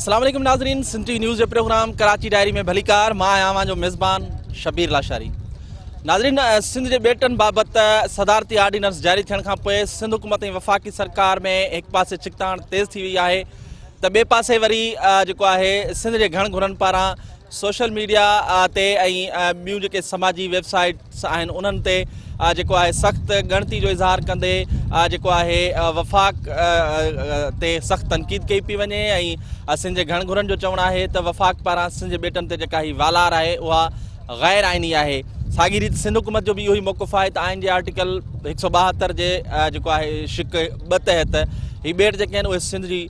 السلام عليڪم ناظرين سنڌ ٽي وي نيوز جي پروگرام ڪراچي ڊائري ۾ ڀليڪار مان آهيان اوهان جو ميزبان شبير لاشاري ناظرين سنڌ جي ٻيٽن بابت صدارتي آرڊيننس جاري ٿيڻ کان پوء سنڌ حڪومت ۽ وفاقي سرڪار ۾ هڪ پاسي ڇڪتاڻ تيز ٿي وئي آهي ته ٻئي پاسي وري جيڪو آهي سنڌ جي گهڻ گهرن پاران سوشل ميڊيا تي ۽ ٻيون جيڪي سماجي ويب سائيٽ آهن انهن تي جيڪو آهي سخت ڳڻتي جو اظهار ڪندي جيڪو آهي وفاق تي سخت تنقيد ڪئي پئي وڃي ۽ سنڌ جي گهڻ گهرن جو چوڻ آهي ته وفاق پاران سنڌ جي ٻيٽن تي جيڪا هي والار آهي اها غير آئيني آهي ساڳي ريت سنڌ حڪومت جو به اهو ئي موقف آهي ته آئين جي آرٽيڪل 172 جي جيڪو آهي شق 2 تحت هي ٻيٽ جيڪي آهن اهي سنڌ جي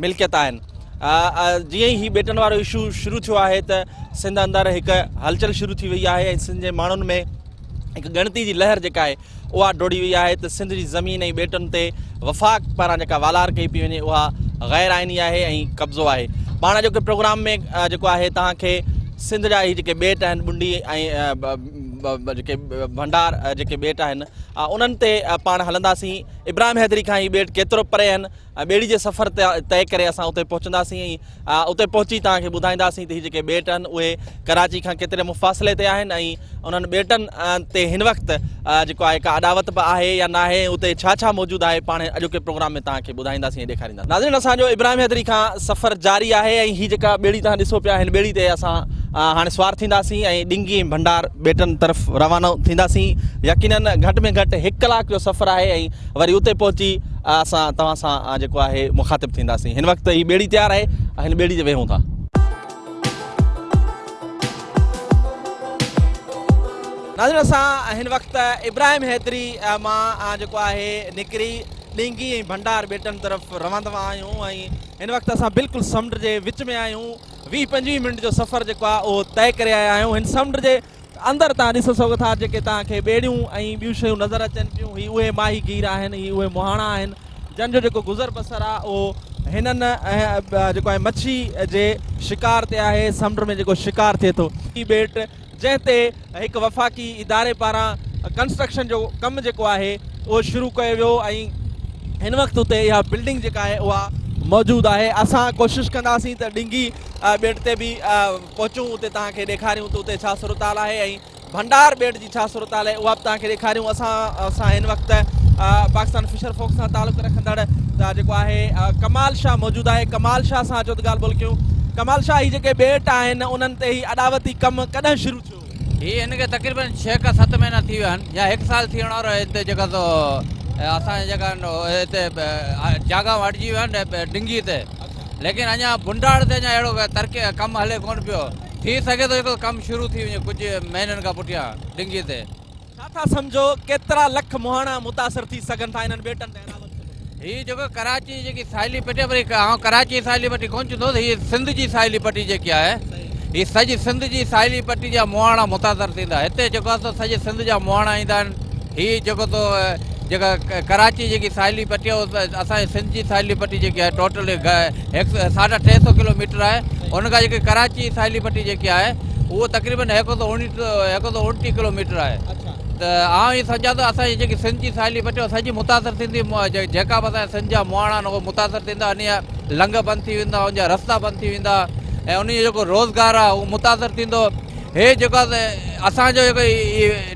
ملڪيت آهن. جيئن ئي هي ٻيٽن وارو اشو شروع ٿيو آهي ته سنڌ اندر هڪ هلچل شروع ٿي وئي آهي ۽ سنڌ جي ماڻهن ۾ هڪ ڳڻتي جي لهر جيڪا آهي اها ڊوڙي وئي آهي ته سنڌ جي زمين ۽ ٻيٽن تي وفاق پاران جيڪا والار ڪئي پئي وڃي اها غير آئيني آهي ۽ قبضو آهي. پاڻ اڄوڪي پروگرام ۾ جيڪو آهي توهان کي سنڌ جا هي جيڪي ٻيٽ آهن ٻنڊي ۽ جيڪي ڀنڊار جيڪي ٻيٽ آهن انهن تي پاڻ هلنداسين ابراهيم حيدري کان هي ٻيٽ ڪيترو پري آهن ٻيڙي جي سفر طئي ڪري اسان اتي پهچنداسين ۽ اتي پهچي توهان کي ٻڌائينداسين ته هي جيڪي ٻيٽ آهن اهي ڪراچي کان ڪيتري مفاصلي تي آهن ۽ انهن ٻيٽن تي هن وقت جيڪو آهي ڪا اڏاوت به آهي يا ناهي اتي ڇا ڇا موجود آهي پاڻ اڄوڪي پروگرام ۾ توهان کي ٻڌائينداسين ۽ ڏيکارينداسين. ناظرين اسان جو ابراهيم حيدري کان سفر جاري آهي ۽ هي جيڪا ٻيڙي توهان ڏسو پيا هن ٻيڙي تي اسان هاڻي سوار ٿينداسين ۽ ڏنگي ۽ ڀنڊار ٻيٽن طرف روانو ٿينداسين يقينن گهٽ ۾ گهٽ هڪ ڪلاڪ جو سفر آهي ۽ وري اتي پهچي اسان توهان سان جيڪو آهي مخاطب ٿينداسين. هن وقت هي ٻيڙي تيار آهي هن ٻيڙي تي ويهون ٿا. ناظرين اسان هن وقت ابراهيم حيدري مان جيڪو آهي نڪري ڏينگي ۽ ڀنڊار ٻيٽن طرف روان دوان آهيون ۽ هن وقت اسان بلڪل سمنڊ جي وچ ۾ آهيون 20 25 منٽ جو سفر جيڪو آهي اهو طئي ڪري آيا آهيون هن سمنڊ جي اندر توهان ڏسي سگهو ٿا جيڪي توهان کي ٻيڙيون ۽ ٻيون شيون نظر اچن پيون هي اهي ماهي گير آهن هي اهي مهاڻا آهن جن جو جيڪو گذر بسر آهي اهو هنن جيڪو آهي مڇي جي شڪار تي آهي سمنڊ ۾ جيڪو شڪار ٿئي ٿو. هي ٻيٽ جنهن تي هڪ وفاقي اداري پاران ڪنسٽرڪشن جو ڪم جيڪو آهي اهو شروع ڪيو ويو ۽ هن وقت اتي اها بلڊنگ جيڪا آهي اها موجود آهي اسان ڪوشش ڪنداسين ته ڊنگي ٻيٽ تي به پهچون اتي توهان کي ڏيکاريون ته اتي ڇا صورتحال آهي ۽ ڀنڊار ٻيٽ جي ڇا صورتحال آهي اها به توهان کي ڏيکاريون اسان سان هن وقت پاڪستان فشر فوڪ سان تعلق رکندڙ جيڪو آهي ڪمال شاهه موجود آهي ڪمال شاهه سان اچو ته ڳالهه ٻولهه ڪيون ڪمال شاهه هي جيڪي ٻيٽ آهن انهن تي هي اڏاوتي ڪم ڪڏهن شروع ٿيو؟ هي هن کي تقريبن ڇهه کان ست مهينا ٿي ويا آهن يا هڪ سال ٿيڻ وارو آهي هتي جيڪا سو اسان جا جيڪا هتي جاڳائون اڏجي ويا آهن ڊنگي تي ليڪن اڃا بنڊاڙ تي اڃا اهڙو ترقي ڪم هلي ڪونه پيو. ٿي سگهي ٿو جيڪو ڪم شروع ٿي وڃي ڪجهه مهينن کان پٺيان ڊنگي تي. ڇا ٿا سمجهو ڪيترا لک مهاڻا متاثر ٿي سگهن ٿا انهن ٻيٽن تي اڏاوت سبب؟ هي جيڪو ڪراچي جي جيڪي ساحلي پٽي آهي پر آئون ڪراچي جي ساحلي پٽي ڪونه چوندس هي سنڌ جي ساحلي پٽي جيڪي آهي هي سڄي سنڌ جي ساحلي پٽي جا مهاڻا متاثر ٿيندا هتي جيڪو آهي سو سڄي سنڌ جا مهاڻا ايندا آهن هي جيڪو تو جيڪا ڪراچي جيڪي ساحلي پٽي آهي اسان جي سنڌ جي ساحلي پٽي جيڪي آهي ٽوٽل هڪ ساڍا ٽي سو ڪلو ميٽر آهي ان کان جيڪي ڪراچي جي ساحلي پٽي جيڪي آهي اهو تقريبن هڪ سو هڪ سو اڻٽيهه ڪلو ميٽر آهي ته آئون ائين سمجهان ٿو اسان جي جيڪي سنڌ جي ساحلي پٽي آهي سڄي متاثر ٿيندي جيڪا به اسان جا سنڌ جا مهاڻا آهن اهي متاثر ٿيندا ان جا لنگهه بند ٿي ويندا ان جا رستا بند ٿي ويندا ۽ ان جو جيڪو روزگار آهي اهو متاثر ٿيندو هي جيڪو اسان جو جيڪو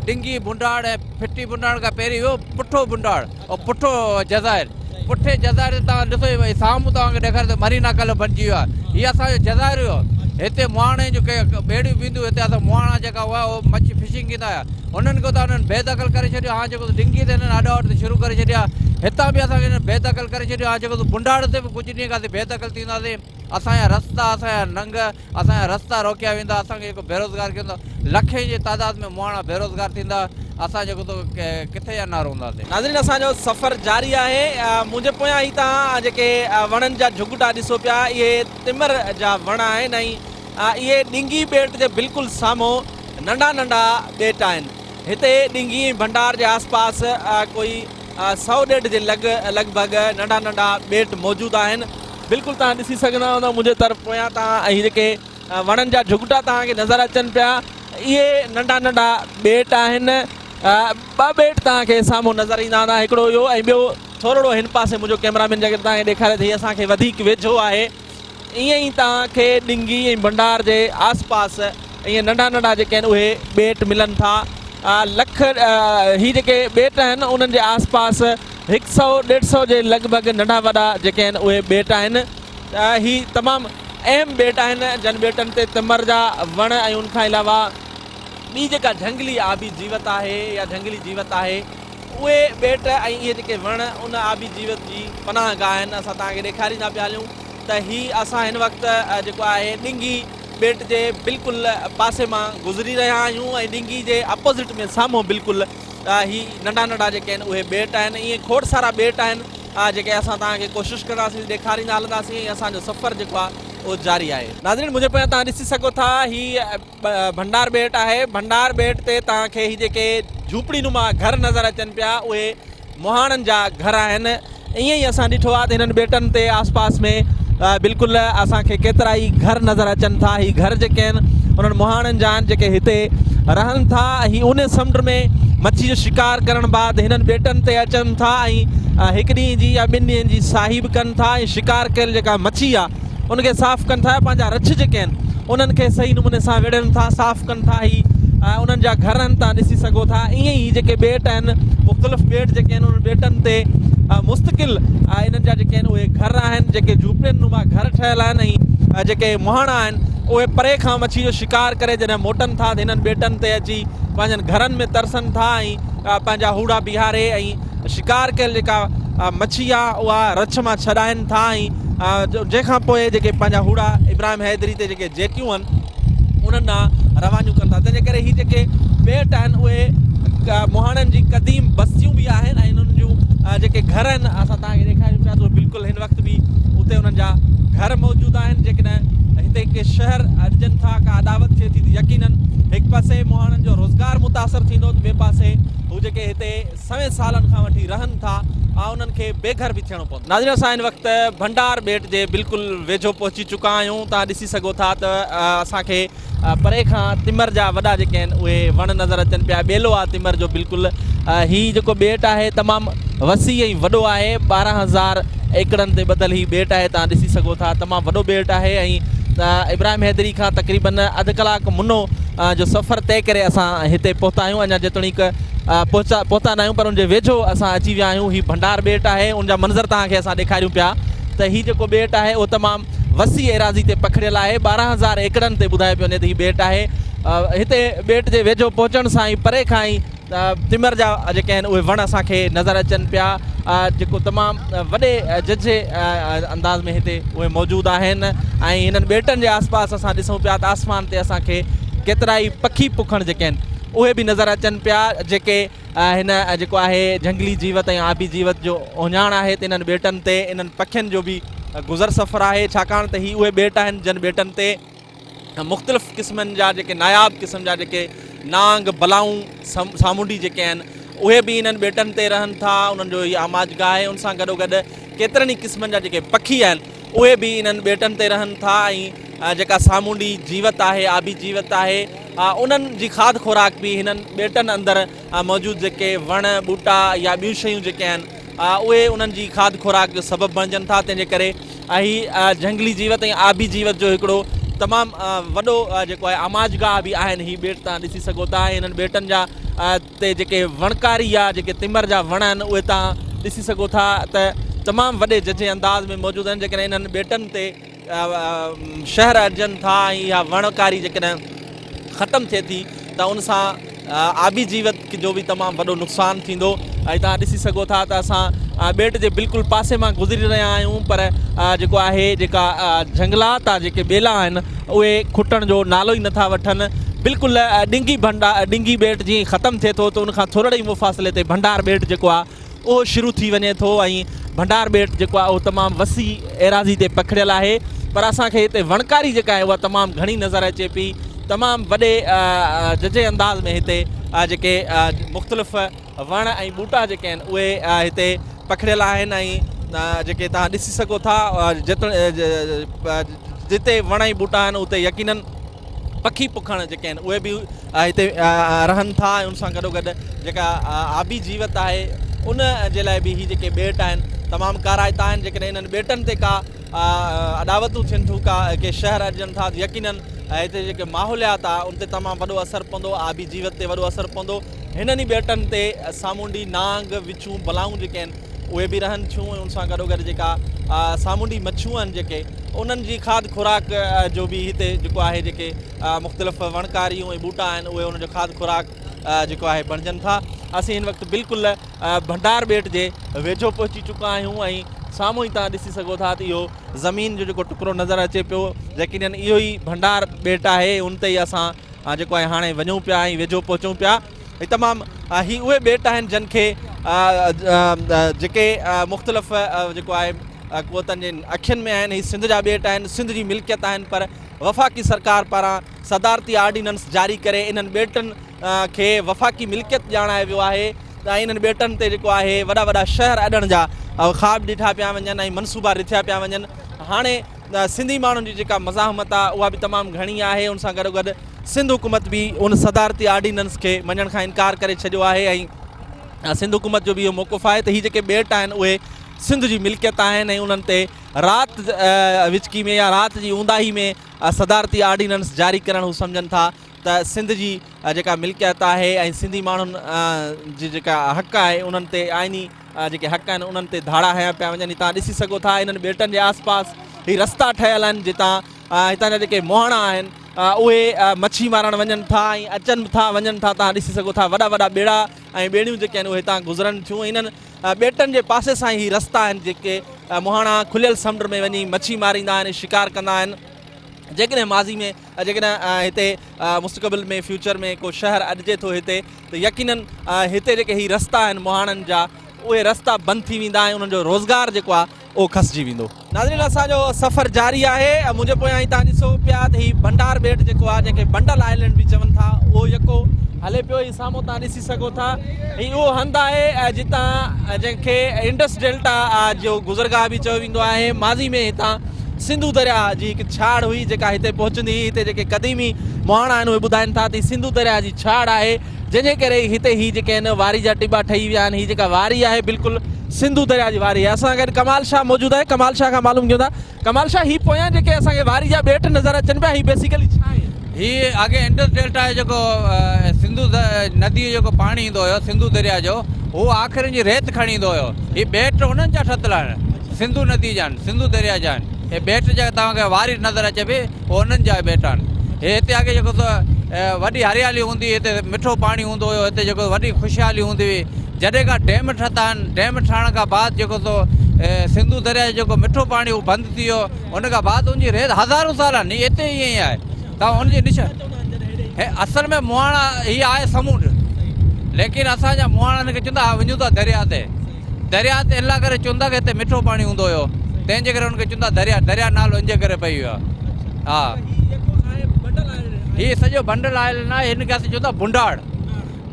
ڊنگي ڀونڊاڙ ۽ ڦٽي ڀونڊاڙ کان پهرين هيو پٺو ڀونڊاڙ ۽ پٺو جزائر پٺي جزائر تي توهان ڏسو هي سامهون توهان کي ڏيکاريان ٿو مرينا ڪلب بنجي ويو آهي هي اسان جو جزائر هيو هتي مهاڻي جون ڪي ٻيڙيون به اينديون هتي اسان مهاڻا جيڪا هئا اهي مڇي فشنگ ڪندا هيا انهن کي اتان انهن بي دخل ڪري ڇڏيو هاڻ جيڪو ڊنگي تي هنن اڏاوت شروع ڪري ڇڏي آهي هتان به اسان کي هنن بي دخل ڪري ڇڏيو هاڻ جيڪو ڀونڊاڙ تي به ڪجهه ڏينهن کان اسين بي دخل ٿينداسين اسان جا رستا اسان جا ننگ اسان جا رستا روڪيا ويندا اسان کي جيڪو بيروزگار ڪيو ويندو لکين جي تعداد ۾ مهاڻا بيروزگار ٿيندا اسان جيڪو تو ڪٿي جا نه رهنداسين. ناظرين اسان جو سفر جاري آهي منهنجي پويان هي توهان جيڪي وڻن جا جهڳٽا ڏسو پيا اهي تمر جا وڻ آهن ۽ اهي ڏنگي ٻيٽ جي بلڪل سامهون ننڍا ننڍا ٻيٽ آهن هتي ڏنگي ۽ ڀنڊار جي آس پاس ڪوئي سئو ڏيڍ جي لڳ لڳ ڀڳ ننڍا ننڍا ٻيٽ موجود آهن بلڪل توهان ڏسي سگهندا هوندا منهنجي طرف پويان توهان هي جيڪي وڻن جا جهڳٽا توهان کي نظر اچن پيا اهي ننڍا ننڍا ٻيٽ آهن ٻه ٻيٽ توهان کي سامهون نظر ايندا هوندا هڪڙو اهو ۽ ٻيو ٿورڙو هن پاسي منهنجو ڪيمرا مين جيڪڏهن توهان کي ڏيکاري ته هي اسان کي وڌيڪ ويجهو آهي. ائين ئي توهان کي ڏنگي ۽ ڀنڊار جي آس پاس ائين ننڍا ننڍا جيڪي آهن اهي ٻيٽ ملن ٿا. لک هي جيڪي ٻيٽ آهن انهن جي آس پاس هڪ سئو ڏيڍ سئو جي لڳ ڀڳ ننڍا وڏا جيڪي آهن اهي ٻيٽ آهن. هي تمام اهم ٻيٽ آهن جن ٻيٽن تي تمر جا وڻ ۽ ان کان علاوه ٻي جيڪا جهنگلي آبي جيوت آهي يا جهنگلي جيوت آهي اهي ٻيٽ ۽ اهي جيڪي وڻ ان آبي جيوت جي پناهه گاهه آهن. اسان توهان کي ڏيکاريندا پيا هليون ته هي اسان هن وقت جيڪو آهي ڏنگي ٻيٽ جي بلڪل پاسي مان گذري رهيا آهيون ۽ ڏنگي جي اپوزٽ ۾ سامهون بلڪل هي ننڍا ننڍا جيڪي آهن اهي ٻيٽ آهن. ائين کوڙ سارا ٻيٽ آهن جيڪي اسان توهان کي ڪوشش ڪنداسين ڏيکاريندا هلنداسين ۽ اسان جو سفر جيڪو آهي اهو جاري آهي. ناظرين منهنجي پويان توهان ڏسي سگهو ٿا هي ڀنڊار ٻيٽ آهي. ڀنڊار ٻيٽ تي توهان کي هي جيڪي جهوپڙي نما گهر نظر اچن پيا اهي مهاڻن جا گهر آهن. ائين ئي اسان ڏٺو آهي ته هنن ٻيٽن تي آس پاس ۾ بلڪل اسان کي ڪيترائي گهر نظر اچن ٿا. هي گهر جيڪي آهن انهن مهاڻن جا آهن جيڪي هتي رهن ٿا. هي اونهي سمنڊ ۾ مڇي جو شڪار ڪرڻ بعد هنن ٻيٽن تي اچن ٿا ۽ هڪ ڏينهن جي يا ٻن ڏينهن جي ساهي به ڪن ٿا ۽ شڪار ڪيل جيڪا مڇي آهي ان کي صاف ڪن ٿا پنهنجا رڇ جيڪي آهن انهن کي صحيح نموني سان ويڙهن ٿا صاف ڪن ٿا هي انهن جا گهر آهن تان ڏسي سگهو ٿا ائين ئي جيڪي ٻيٽ آهن مختلف ٻيٽ جيڪي آهن انهن ٻيٽن تي مستقل انهن جا جيڪي آهن اهي گهر آهن جيڪي جهوپڙين نما گهر ٺهيل آهن ۽ جيڪي مهاڻا آهن اهي پري کان مڇي جو شڪار ڪري جڏهن موٽن ٿا ته هنن ٻيٽن تي اچي پنهنجن گهرن ۾ ترسن ٿا ۽ پنهنجا هوڙا بيهاري ۽ شڪار ڪيل جيڪا مڇي آهي اها رڇ مان ڇڏائن ٿا ۽ جنهن کان پوء جيڪي پنهنجا هوڙا ابراهيم حيدري تي جيڪي جيٽيون آهن انهن ڏانهن روانيون ڪن ٿا تنهن جي ڪري هي جيڪي ٻيٽ آهن اهي مهاڻن جي قديم بستيون به آهن ۽ انهن جون جيڪي گهر آهن اسان توهان کي ڏيکاريون پيا ته بلڪل هن وقت به اتي انهن جا گهر موجود آهن جيڪڏهن هتي ڪي شهر اڏجن ٿا ڪا اڏاوت ٿئي ٿي ته يقينن هڪ پاسي مهاڻن جو روزگار متاثر ٿيندو ته ٻئي پاسي هو جيڪي هتي سوين سالن کان وٺي رهن ٿا انهن کي بي گهر به ٿيڻو پوندو. ناظرين اسان هن وقت ڀنڊار ٻيٽ جي بلڪل ويجهو پهچي چڪا آهيون توهان ڏسي سگهو ٿا ته اسان کي پري کان تمر جا وڏا جيڪي آهن اهي وڻ نظر اچن پيا ٻيلو آهي تمر جو بلڪل هي جيڪو ٻيٽ آهي تمام وسيع ۽ وڏو آهي 12000 ايڪڙن تي ٻڌل هي ٻيٽ آهي توهان ڏسي سگهو ٿا تمام وڏو ٻيٽ آهي ۽ ابراهيم حيدري کان تقريبن اڌ ڪلاڪ منو جو سفر طئي ڪري اسان هتي پهتا آهيون اڃا جيتوڻيڪ پهچا پهتا ناهيون پر ان جي ويجهو اسان اچي ويا آهيون هي ڀنڊار ٻيٽ آهي ان جا منظر توهان کي اسان ڏيکاريون پيا ته هي جيڪو ٻيٽ آهي اهو تمام وسيع ايراضي تي پکڙيل آهي 12000 ايڪڙن تي ٻڌايو پيو وڃي ته هي ٻيٽ آهي هتي ٻيٽ جي ويجهو پهچڻ سان ئي پري کان ئي تمر جا جيڪي آهن اهي وڻ اسان کي نظر اچن پيا جيڪو تمام وڏي ججهي انداز ۾ هتي اهي موجود آهن ۽ هنن ٻيٽن جي آس پاس اسان ڏسون پيا ته آسمان تي اسان کي ڪيترائي پکي پکڻ جيڪي آهن اهي به نظر اچن پيا جيڪي هن جيڪو آهي جهنگلي جيوت ۽ آبي جيوت جو اهڃاڻ آهي ته انهن ٻيٽن تي انهن پکين جو به گذر سفر آهي ڇاڪاڻ ته هي اهي ٻيٽ آهن جن ٻيٽن تي مختلف قسمن جا جيڪي ناياب قسم جا جيڪي نانگ بلائون سامونڊي جيڪي آهن اهي به انهن ٻيٽن تي رهن ٿا انهن جو هي آماجگاهه آهي ان سان گڏو گڏ ڪيترن ئي قسمن جا جيڪي پکي آهن اهي به انهن ٻيٽن تي رهن ٿا ۽ جيڪا سامونڊي جيوت آهي آبي جيوت آهي انهن جي کاڌ خوراڪ به هنن ٻيٽن اندر موجود جيڪي وڻ ٻوٽا يا ٻيون شيون جيڪي آهن اهي انهن جي کاڌ خوراڪ جو سبب بڻجن ٿا تنهن جي ڪري هي جهنگلي جيوت ۽ آبي جيوت جو هڪڙو تمام وڏو جيڪو آهي آماجگاهه به آهن هي ٻيٽ تان ڏسي سگهو ٿا ۽ هنن ٻيٽن جا تي جيڪي وڻڪاري يا جيڪي تمر جا وڻ آهن اهي توهان ڏسي سگهو ٿا ته تمام وڏي ججهي انداز ۾ موجود آهن جيڪڏهن انهن ٻيٽن تي شهر اڏجن ٿا ۽ اها وڻڪاري جيڪڏهن ختم ٿئي ٿي ته ان سان آبي جيوت جو به تمام وڏو نقصان ٿيندو ۽ توهان ڏسي سگهو ٿا ته اسان ٻيٽ جي بلڪل پاسي مان گذري رهيا آهيون پر جيڪو آهي جيڪا جهنگلات آهي جيڪي ٻيلا آهن اهي کٽڻ جو نالو ئي نٿا وٺن. بلڪل ڏنگي ڀنڊا ڏنگي ٻيٽ جيئن ئي ختم ٿئي ٿو ته ان کان ٿورڙي ئي مفاصلي تي ڀنڊار ٻيٽ جيڪو آهي اهو شروع ٿي وڃي ٿو ۽ ڀنڊار ٻيٽ جيڪو آهي اهو تمام وسيع ايراضي تي پکڙيل آهي پر اسان کي هتي وڻڪاري جيڪا آهي اها تمام گهڻي نظر اچي پئي تمام وڏي ججهي انداز ۾ هتي جيڪي مختلف وڻ ۽ ٻوٽا جيڪي آهن اهي هتي پکڙيل آهن ۽ جيڪي توهان ڏسي سگهو ٿا جتي وڻ ۽ ٻوٽا آهن اتي يقينن پکي پکڻ جيڪي آهن اهي به هتي رهن ٿا ۽ ان سان گڏو گڏ جيڪا آبي جيوت آهي ان جي لاء به هي جيڪي ٻيٽ آهن تمام ڪارائتا آهن جيڪڏهن انهن ٻيٽن تي ڪا اڏاوتون ٿين ٿيون ڪا ڪي شهر اڏجن ٿا يقينن هتي جيڪي ماحوليات آ ان تي تمام وڏو اثر پوندو آبي جيوت تي وڏو اثر پوندو هنن ئي ٻيٽن تي سامونڊي نانگ وڇون بلائون جيڪي آهن اهي به رهن ٿيون ۽ ان سان گڏو گڏ جيڪا سامونڊي مڇيون آهن جيڪي انهن جي کاڌ خوراڪ جو به هتي جيڪو آهي جيڪي مختلف وڻڪاريون ۽ ٻوٽا آهن اهي ان جو کاڌ خوراڪ جيڪو آهي بڻجن ٿا اسين هن وقت بلڪل ڀنڊار ٻيٽ جي ويجهو پهچي چڪا آهيون ۽ سامهون ئي توهان ڏسي سگهو ٿا ته اهو زمين جو جيڪو ٽڪرو نظر اچي پيو يقينن اهو ئي ڀنڊار ٻيٽ آهي ان تي ئي اسان جيڪو آهي هاڻي وڃون پيا ۽ ويجهو پهچون پيا هي تمام هي اهي ٻيٽ آهن جن کي جيڪي مختلف جيڪو آهي قوتن جي اکين ۾ آهن هي سنڌ جا ٻيٽ آهن سنڌ جي ملڪيت آهن پر وفاقي سرڪار پاران صدارتي آرڊيننس جاري ڪري انهن ٻيٽن کي وفاقي ملڪيت ڄاڻايو ويو آهي ۽ انهن ٻيٽن تي جيڪو آهي وڏا وڏا شهر اڏڻ جا خواب ڏٺا پيا وڃن ۽ منصوبا رٿيا پيا وڃن هاڻي سنڌي ماڻهن جي جيڪا مزاحمت آهي اها به تمام گهڻي آهي ان سان گڏو گڏ سنڌ حڪومت به ان صدارتي آرڊيننس کي مڃڻ کان انڪار ڪري ڇڏيو آهي ۽ سنڌ حڪومت جو به اهو موقف آهي ته هي جيڪي ٻيٽ آهن اهي سنڌ جي ملڪيت آهن ۽ انهن تي رات وچڪي ۾ يا رات جي اونداهي ۾ صدارتي آرڊيننس جاري ڪرڻ هو سمجهن ٿا ته سنڌ جي جيڪا ملڪيت آهي ۽ سنڌي ماڻهن جي جيڪا حق آهي انهن تي آئيني جيڪي حق آهن انهن تي ڌاڙا هنيا پيا وڃن هتان ڏسي سگهو ٿا انهن ٻيٽن جي آس پاس هي رستا ٺهيل آهن جتان هتان جا جيڪي مهاڻا آهن اهي مڇي مارڻ وڃن ٿا ۽ اچن ٿا وڃن ٿا تان ڏسي سگهو ٿا وڏا وڏا ٻيڙا ۽ ٻيڙيون جيڪي آهن اهي هتان گذرن ٿيون انهن ٻيٽن جي پاسي سان ئي هي رستا آهن جيڪي مهاڻا کليل سمنڊ ۾ وڃي مڇي ماريندا آهن ۽ شڪار ڪندا آهن. جيڪڏهن ماضي ۾ جيڪڏهن هتي مستقبل ۾ فيوچر ۾ ڪو شهر اڏجي ٿو هتي ته يقينن هتي جيڪي هي رستا آهن مهاڻن جا اهي رستا بند ٿي ويندا ۽ انهن جو روزگار جيڪو آهي اهو کسجي ويندو. ناظرين اسان جو سفر جاري آهي منهنجي پويان هي توهان ڏسو پيا ته هي ڀنڊار ٻيٽ جيڪو آهي جنهن کي بنڊل آئلينڊ به چون ٿا اهو يڪو هلي پيو هي سامهون توهان ڏسي سگهو ٿا هي اهو هنڌ آهي جتان جنهن کي انڊس ڊيلٽا جو گذرگاهه به چيو ويندو آهي ماضي ۾ هتان سنڌو درياهه جي هڪ ڇاڙ هئي جيڪا هتي پهچندي هئي هتي جيڪي قديمي مهاڻا آهن اهي ٻڌائن ٿا ته هي سنڌو درياهه جي ڇاڙ آهي جنهن جي ڪري هتي هي جيڪي آهن واري جا ٽٻا ٺهي ويا آهن هي جيڪا واري آهي بلڪل سنڌو درياء جي واري آهي اسان سان گڏ ڪمال شاهه موجود آهي ڪمال شاهه کان معلوم ڪيون ٿا ڪمال شاهه هي پويان جيڪي اسان کي واري جا ٻيٽ نظر اچن پيا هي بيسيڪلي ڇا آهن؟ هي اڳي انڊس ڊيلٽا جو جيڪو سنڌو ندي جو جيڪو پاڻي ايندو هيو سنڌو درياء جو هو آخر ان جي ريت کڻي ايندو هيو هي ٻيٽ انهن جا ٺتل آهن سنڌو ندي جا آهن سنڌو درياء جا آهن هي ٻيٽ جيڪا توهان کي واري نظر اچي پئي هو انهن جا ٻيٽ آهن. هي هتي اڳي جيڪو سو وڏي هريالي هوندي هئي، هتي مٺو پاڻي هوندو هيو، هتي جيڪو وڏي خوشحالي هوندي هئي. جڏهن کان ڊيم ٺهتا آهن، ڊيم ٺهڻ کان بعد جيڪو سو سنڌو درياء جو جيڪو مٺو پاڻي هو بند ٿي ويو، ان کان بعد ان جي ريت هزارون سال آهن، هي اتي ائين ئي آهي. توهان ان جي نشان هي اصل ۾ مهاڻا هي آهي سمونڊ ليڪن اسان جا مهاڻا هن کي چوندا ها وڃون ٿا درياء تي. درياء تي ان لاء ڪري چوندا ته هتي مٺو پاڻي هوندو هيو تنهن جي ڪري ان کي چوندا درياء درياء نالو ان جي ڪري پئي ويو آهي ها هي سڄو بنڊل آيل نه آهي هن کي اسين چوندا بنڊاڙ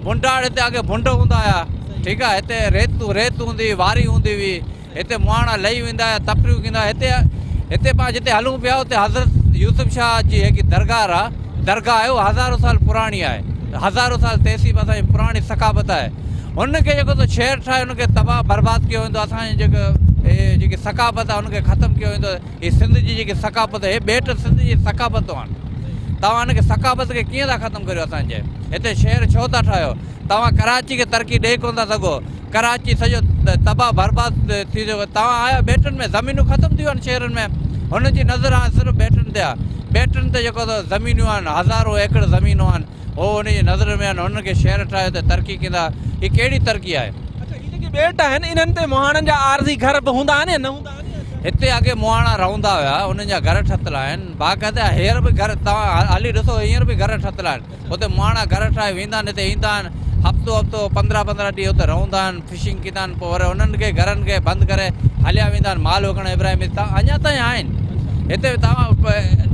بنڊاڙ هتي اڳي بنڊ هوندا هيا ٺيڪ آهي هتي ريت ريت هوندي هئي واري هوندي هئي هتي مهاڻا لهي ويندا هيا تفريح ڪندا هتي هتي پاڻ جتي هلون پيا اتي حضرت يوسف شاهه جي هڪ درگاهه آهي درگاهه آهي اها هزارون سال پراڻي آهي هزارون سال تهذيب اسان جي پراڻي ثقافت آهي هن کي جيڪو سو شهر ٺاهي هن کي تباهه برباد ڪيو ويندو اسان جي جيڪو هي جيڪي ثقافت آهي هن کي ختم ڪيو ويندو هي سنڌ جي جيڪي ثقافت هي ٻيٽ سنڌ جي ثقافتون آهن توهان هن کي ثقافت کي ڪيئن ٿا ختم ڪريو اسان جي هتي شهر ڇو ٿا ٺاهيو توهان ڪراچي کي ترقي ڏئي ڪونه ٿا سگهو ڪراچي سڄو تباهه برباد ٿي ويو توهان آيا ٻيٽن ۾ زمينون ختم ٿي ويون آهن شهرن ۾ هن جي نظر هاڻي صرف ٻيٽن تي آهي ٻيٽن تي جيڪو زمينون آهن هزارون ايڪڙ زمينون آهن هو ان جي نظر ۾ آهن هنن کي شهر ٺاهيو ته ترقي ڪندا هي ڪهڙي ترقي آهي. اڇا هي جيڪي ٻيٽ آهن انهن تي مهاڻن جا عارضي گهر به هوندا آهن يا نه هوندا آهن يا ڇا؟ هتي اڳي مهاڻا رهندا هيا انهن جا گهر ٺتل آهن باقاعده هينئر به گهر توهان هلي ڏسو هينئر به گهر ٺتل آهن اتي مهاڻا گهر ٺاهي ويندا آهن هتي ايندا آهن هفتو هفتو پندرهن پندرهن ڏينهن اتي رهندا آهن فشنگ ڪندا آهن پوء وري انهن کي گهرن کي بند ڪري هليا ويندا آهن مال وڪڻڻ ابراهيم هتان اڃا تائين آهن هتي توهان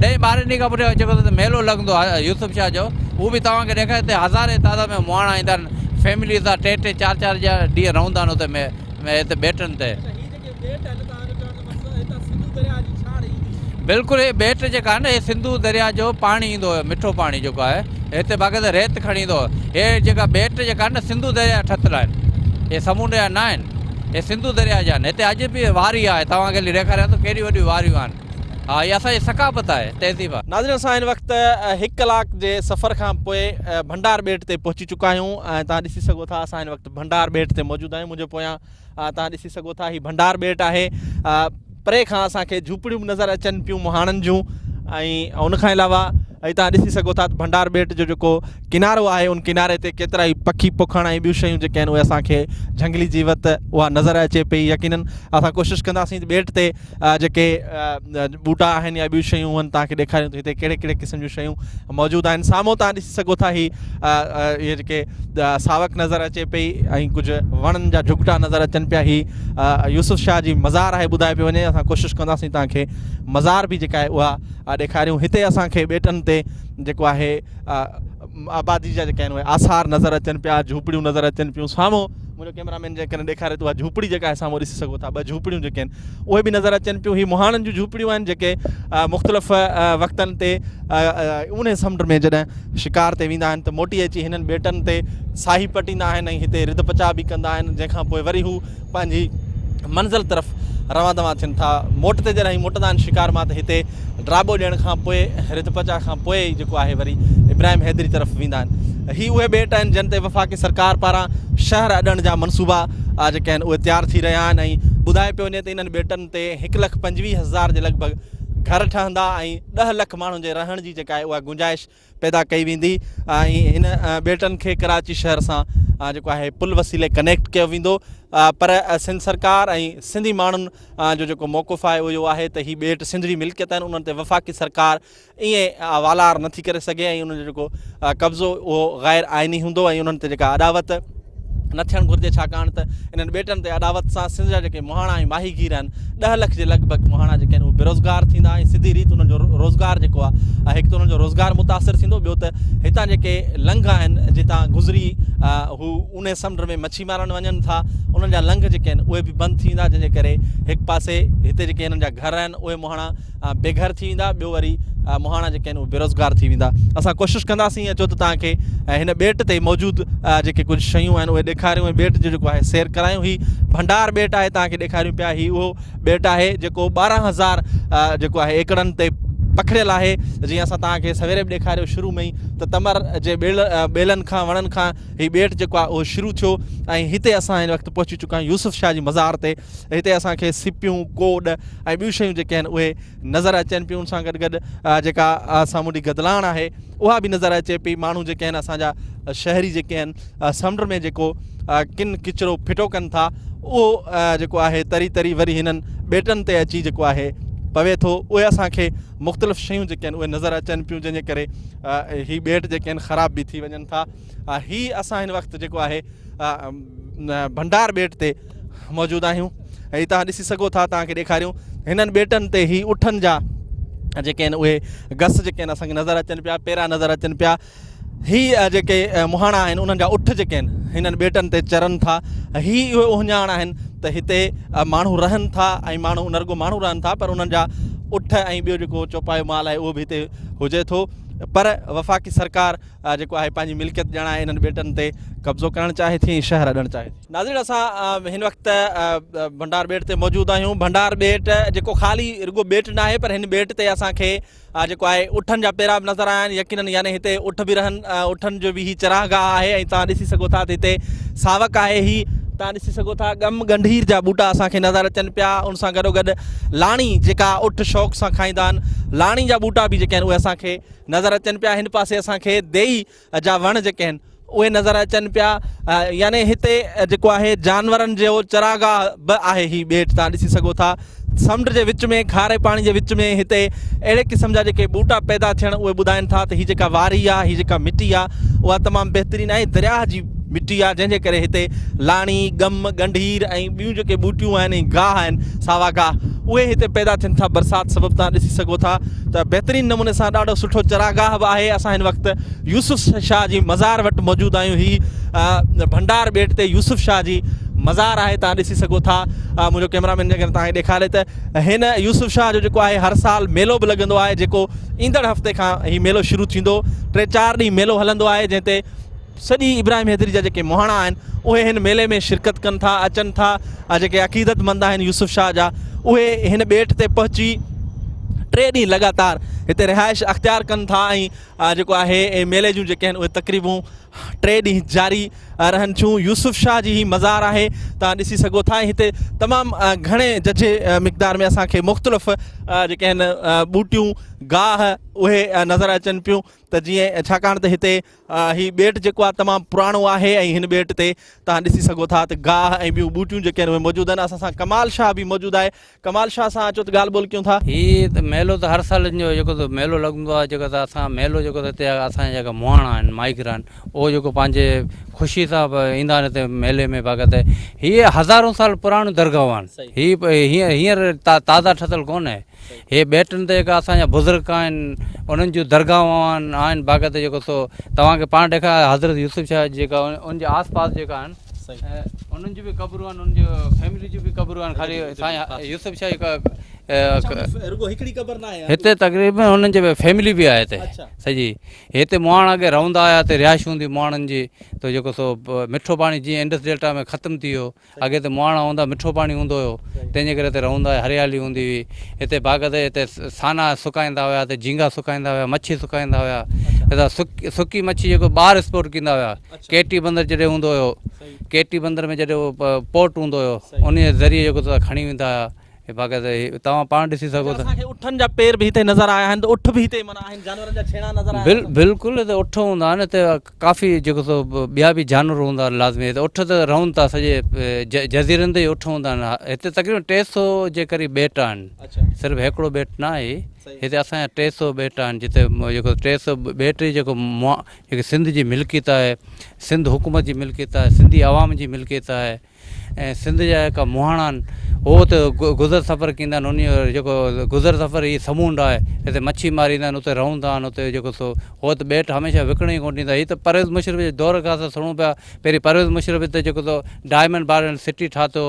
ڏهين ٻارهين ڏينهن کان پٺيان جيڪو هتي ميلو لڳندو آهي يوسف شاهه جو اهو به توهان کي ڏيکاري هتي هزارين تعداد ۾ مهاڻا ايندا آهن فيملي سان ٽي ٽي چار چار ڏينهن رهندا آهن اتي هتي ٻيٽن تي. بلڪل هي ٻيٽ جيڪا آهن هي سنڌو درياء جو پاڻي ايندو هيو مٺو پاڻي جيڪو آهي هتي باقاعده ريت کڻي ايندو هيو هي جيڪا ٻيٽ جيڪا آهن نه سنڌو درياء جا ٺتل آهن هي سمونڊ جا نه آهن. هي سنڌو درياء جا آهن. هتي اڄ به واري آهي. توهان کي هلي ڏيکاريان ٿو ڪيڏيون وڏيون واريون آهن. ها هي اسان جي ثقافت آهي، تهذيب آهي. ناظرين اسان هن وقت هڪ ڪلاڪ جي سفر کان پوء ڀنڊار ٻيٽ تي پهچي چڪا آهيون ۽ توهان ڏسي سگهو ٿا اسان هن وقت ڀنڊار ٻيٽ تي موجود آهيون منهنجي پويان توهان ڏسي سگهو ٿا هي ڀنڊار ٻيٽ آهي پري کان اسان کي جهوپڙيون به نظر اچن پيون مهاڻن جون ۽ ان کان علاوه هي توهان ڏسي سگهو ٿا ته ڀنڊار ٻيٽ جو جيڪو ڪنارو آهي ان ڪناري تي ڪيترا ئي پکي پکڻ ۽ ٻيون شيون جيڪي آهن اهي اسان کي جهنگلي جيوت اها نظر اچي پئي يقينن اسان ڪوشش ڪنداسين ته ٻيٽ تي جيڪي ٻوٽا آهن يا ٻيون شيون آهن توهان کي ڏيکاريون ته هتي ڪهڙي ڪهڙي قسم جون شيون موجود آهن سامهون توهان ڏسي سگهو ٿا هي اهي جيڪي ساوڪ نظر اچي پئي ۽ ڪجهه وڻن جا جهڳٽا نظر اچن پيا هي يوسف شاهه جي مزار آهي ٻڌايو پيو وڃي اسان ڪوشش ڪنداسين توهان کي مزار به جيڪا آهي اها ڏيکاريون هتي اسان کي ٻيٽن تي جيڪو آهي آبادي جا جيڪي آهن اهي آثار نظر اچن پيا جهوپڙيون نظر اچن پيون سامهون منهنجو ڪيمرا مين جيڪڏهن ڏيکاري ته اها جهوپڙي جيڪا آهي سامهون ڏسي سگهو ٿا ٻه جهوپڙيون جيڪي آهن اهي به نظر اچن پيون هي مهاڻن جون جهوپڙيون آهن جيڪي مختلف وقتن تي اونهي سمنڊ ۾ جڏهن شڪار تي ويندا آهن ته موٽي اچي هنن ٻيٽن تي ساهي پٽيندا آهن ۽ هتي رڌ پچاء به ڪندا آهن جنهن کان پوء وري هو پنهنجي منزل طرف روان دوان ٿين ٿا. موٽ تي جڏهن هي موٽندا آهن شڪار مان ته هتي ڊاٻو ڏيڻ کان پوء رڌ پچاء کان پوء ئي جيڪو آهي وري ابراهيم حيدري طرف ويندا آهن. هي اهي ٻيٽ آهن جن تي وفاقي سرڪار پاران شهر اڏڻ جا منصوبا جيڪي آهن اهي تيار ٿي رهيا آهن ۽ ٻڌايو پيو وڃي ته انهن ٻيٽن تي هڪ لک 25 هزار جي لڳ ڀڳ گهر ٺهندا ۽ 10 لک ماڻهن جي رهڻ جي جيڪا آهي اها گنجائش پيدا ڪئي ويندي ۽ هن ٻيٽن کي ڪراچي شهر سان جيڪو آهي پل وسيلي ڪنيڪٽ ڪيو ويندو پر سنڌ سرڪار ۽ سنڌي ماڻهن جو جيڪو موقف آهي اهو اهو آهي ته هي ٻيٽ سنڌ جي ملڪيت آهن انهن تي وفاقي سرڪار ائين والار نٿي ڪري سگهي ۽ انهن جو جيڪو قبضو اهو غير آئيني هوندو ۽ انهن تي جيڪا اڏاوت نه ٿيڻ گهرجي ڇاڪاڻ ته انهن ٻيٽن تي اڏاوت سان سنڌ جا جيڪي مهاڻا ۽ ماهيگير آهن 10 لک جي لڳ ڀڳ مهاڻا جيڪي آهن اهي بيروزگار ٿيندا ۽ سڌي ريت انهن جو روزگار جيڪو آهي هڪ ته انهن جو روزگار متاثر ٿيندو ٻيو ته هتان جيڪي لنگهه آهن جتان گذري هو اونهي سمنڊ ۾ مڇي مارڻ وڃن ٿا انهن جا لنگهه جيڪي آهن اهي به بند ٿي ويندا جنهن جي ڪري هڪ پاسي هتي جيڪي هنن جا گهر آهن اهي مهاڻا بي گهر ٿي ويندا ٻيو وري مهاڻا جيڪي آهن اهي بيروزگار ٿي ويندا اسان ڪوشش ڪنداسين اچو ته توهان کي هن ٻيٽ تي موجود جيڪي ڪجهه شيون آهن اهي ڏيکاريون ۽ ٻيٽ جو جيڪو آهي سير ڪرايون هي ڀنڊار ٻيٽ آهي توهان کي ڏيکاريون پيا هي اهو ٻيٽ آهي جيڪو 12 هزار جيڪو آهي ايڪڙن تي پکڙيل آهي جيئن اسان توهان کي سويري به ڏيکاريو شروع ۾ ئي ته تمر جي ٻيل ٻيلن کان وڻن کان هي ٻيٽ جيڪو آهي اهو شروع ٿيو ۽ هتي اسان هن وقت پهچي چڪا آهيون يوسف شاهه جي مزار تي هتي اسان کي سپيون، ڪوڏ ۽ ٻيون شيون جيڪي آهن اهي نظر اچن پيون ان سان گڏ گڏ جيڪا سامونڊي گدلاڻ آهي اها به نظر اچي پئي ماڻهو جيڪي آهن اسان جا شهري جيڪي آهن سمنڊ ۾ جيڪو ڪن ڪچرو ڦٽو ڪن ٿا اهو جيڪو آهي تري تري وري هنن ٻيٽن تي اچي جيڪو آهي پوي ٿو اهي اسان کي مختلف شيون جيڪي آهن اهي نظر اچن پيون جنهن جي ڪري هي ٻيٽ جيڪي آهن خراب به ٿي وڃن ٿا هي اسان هن وقت جيڪو آهي ڀنڊار ٻيٽ تي موجود آهيون ۽ توهان ڏسي سگهو ٿا توهان کي ڏيکاريون هنن ٻيٽن تي هي اٺن جا جيڪي آهن اهي گس جيڪي آهن اسانکي نظر اچن پيا پيرا نظر اچن پيا هي جيڪي مهاڻا آهن انهن جا اٺ جيڪي آهن هنن ٻيٽن تي چرن ٿا هي اهي اهڃاڻ آهن ته هتي ماڻهو رهن ٿا ۽ ماڻهو نه رڳو ماڻهو رهن ٿا پر انهن جا اٺ ۽ ٻيو جيڪو چوپايو مال آهي اهو به هتي هجي ٿو پر وفاقي سرڪار جيڪو آهي پنهنجي ملڪيت ڄاڻائي انهن ٻيٽن تي قبضو ڪرڻ چاهي ٿي ۽ شهر اڏڻ چاهي ٿي. ناظرين اسان هن وقت ڀنڊار ٻيٽ تي موجود آهيون ڀنڊار ٻيٽ جيڪو خالي رڳو ٻيٽ ناهي پر هن ٻيٽ تي اسان کي جيڪو آهي اٺن جا پيرا به نظر آيا آهن يقينن يعني هتي اٺ به رهن اٺن جو به هي چراگاهه آهي ۽ توهان ڏسي سگهو ٿا ته هتي ساوڪ آهي هي توهان ڏسي سگهو ٿا ڳم ڳنڍير جا ٻوٽا اسان کي نظر اچن پيا ان سان گڏو گڏ لاڻي جيڪا اٺ شوق سان کائيندا آهن لاڻي جا ٻوٽا به جيڪي آهن اهي اسان کي نظر اچن پيا هن پاسي اسان کي ديئي جا وڻ جيڪي آهن اهي نظر اچن پيا يعني هتي جيڪو آهي جانورن جو چراگاهه به آهي هي ٻيٽ تان ڏسي سگهو ٿا سمنڊ جي وچ ۾ کاري پاڻي جي وچ ۾ هتي اهڙي قسم جا جيڪي ٻوٽا پيدا ٿيڻ اهي ٻڌائن ٿا ته هي جيڪا واري آهي هي جيڪا مٽي آهي اها تمام بهترين آهي درياهه جي مٽي آهي جنهن جي ڪري هتي لاڻي، ڳم، ڳنڍير ۽ ٻيون جيڪي ٻوٽيون آهن ۽ گاهه آهن ساوا گاهه اهي هتي پيدا ٿين ٿا برسات سبب توهان ڏسي سگهو ٿا ته بهترين نموني سان ڏاڍو سٺو چراگاهه به آهي اسان هن وقت يوسف شاهه جي مزار وٽ موجود آهيون هي ڀنڊار ٻيٽ تي يوسف شاهه جي مزار آهي توهان ڏسي سگهو ٿا منهنجو ڪيمرا مين جيڪڏهن توهان کي ڏيکاري ته هن يوسف شاهه جو جيڪو آهي هر سال ميلو به لڳندو آهي جيڪو ايندڙ هفتي کان هي ميلو شروع ٿيندو ٽي چار ڏينهن ميلو هلندو آهي جنهن تي سڄي ابراهيم حيدري جا جيڪي مهاڻا آهن اهي هن ميلي ۾ شرڪت ڪن ٿا اچن ٿا جيڪي عقيدت مند آهن يوسف شاهه جا اهي هن ٻيٽ تي پهچي ٽي ڏينهن لڳاتار هتي رهائش اختيار ڪن ٿا ۽ جيڪو آهي ميلي جون جيڪي آهن اهي تقريبون ٽي ڏينهن جاري رهن ٿيون. يوسف شاهه جي هي مزار آهي توهان ڏسي سگهو ٿا ۽ هتي تمام گهڻي ججهي مقدار ۾ اسان کي مختلف جيڪي آهن ٻوٽيون گاهه اهي نظر اچن پيون ته جيئن ڇاڪاڻ ته هتي هي ٻيٽ جيڪو آهي تمام پراڻو آهي ۽ هن ٻيٽ تي توهان ڏسي سگهو ٿا ته گاهه ۽ ٻيون ٻوٽيون جيڪي آهن اهي موجود آهن. اسان سان ڪمال شاهه به موجود آهي. ڪمال شاهه سان اچو ته ڳالهه ٻولهه ڪيون ٿا. هي ته ميلو ته هر سال جو جيڪو ته ميلو لڳندو آهي جيڪو ته اسان ميلو جيڪو ته هتي اسان جا جيڪا مهاڻا آهن ماهيگير آهن اهو جيڪو پنهنجي خوشي سان ايندا آهن هتي ميلي ۾ باقاعده هي هزارون سال پراڻيون درگاهون آهن هي هينئر تازا ٺهيل ڪونهي هي ٻيٽن تي جيڪا اسان جا بزرگ آهن انهن جون درگاهون آهن باقاعده جيڪو سو توهان کي پاڻ ڏيکاريان حضرت يوسف شاهه جيڪا ان جي آس پاس جيڪا آهن انهن جون به قبرون آهن انهن جي فيملي جون به قبرون آهن خالي سائين يوسف شاهه جيڪا رڳو هڪڙي قبر ناهي هتي تقريبن انهن جي فيملي به آهي هتي سڄي هتي مهاڻا اڳي رهندا هيا هتي رهائش هوندي مهاڻن جي ته جيڪو سو مٺو پاڻي جيئن انڊس ڊيلٽا ۾ ختم ٿي ويو اڳي ته مهاڻا هوندا مٺو پاڻي هوندو هيو تنهن جي ڪري هتي رهندا هيا هريالي هوندي هئي هتي باغ تي هتي سانا سڪائيندا هيا هتي جهينگا سڪائيندا هيا مڇي سڪائيندا هيا هتان سڪي مڇي جيڪو ٻاهر ايڪسپورٽ ڪندا هيا ڪيٽي بندر جڏهن هوندو هيو ڪيٽي بندر ۾ جڏهن اهو پورٽ هوندو هيو ان جي ذريعي جيڪو کڻي ويندا هيا باقاعده توهان پاڻ ڏسي سگهو ٿا. اسان کي اٺن جا پير به هتي نظر آيا آهن ته اٺ به هتي معنيٰ آهن جانورن جا ڇيڻا نظر آيا آهن. بلڪل هتي اٺ هوندا آهن هتي ڪافي جيڪو سو ٻيا به جانور هوندا آهن لازمي هتي اٺ ته رهن ٿا سڄي جزيرن تي ئي اٺ هوندا آهن هتي تقريبن 300 جي قريب ٻيٽ آهن صرف هڪڙو ٻيٽ نه آهي هتي اسان جا 300 ٻيٽ آهن جتي جيڪو 300 ٻيٽ جيڪو جيڪي سنڌ جي ملڪيت آهي سنڌ حڪومت جي ملڪيت آهي سنڌي عوام جي ملڪيت آهي ۽ سنڌ جا جيڪا مهاڻا آهن هو اتي گذر سفر ڪيندا آهن انهي جو جيڪو گذر سفر هي سمونڊ آهي هتي مڇي ماريندا آهن اتي رهندا آهن اتي جيڪو سو هو ته ٻيٽ هميشه وڪڻڻ ئي ڪونه ڏيندا هي ته پرويز مشرف جي دور کان اسان سڻون پيا پهرين پرويز مشرف هتي جيڪو سو ڊائمنڊ بارن سٽي ٺاتو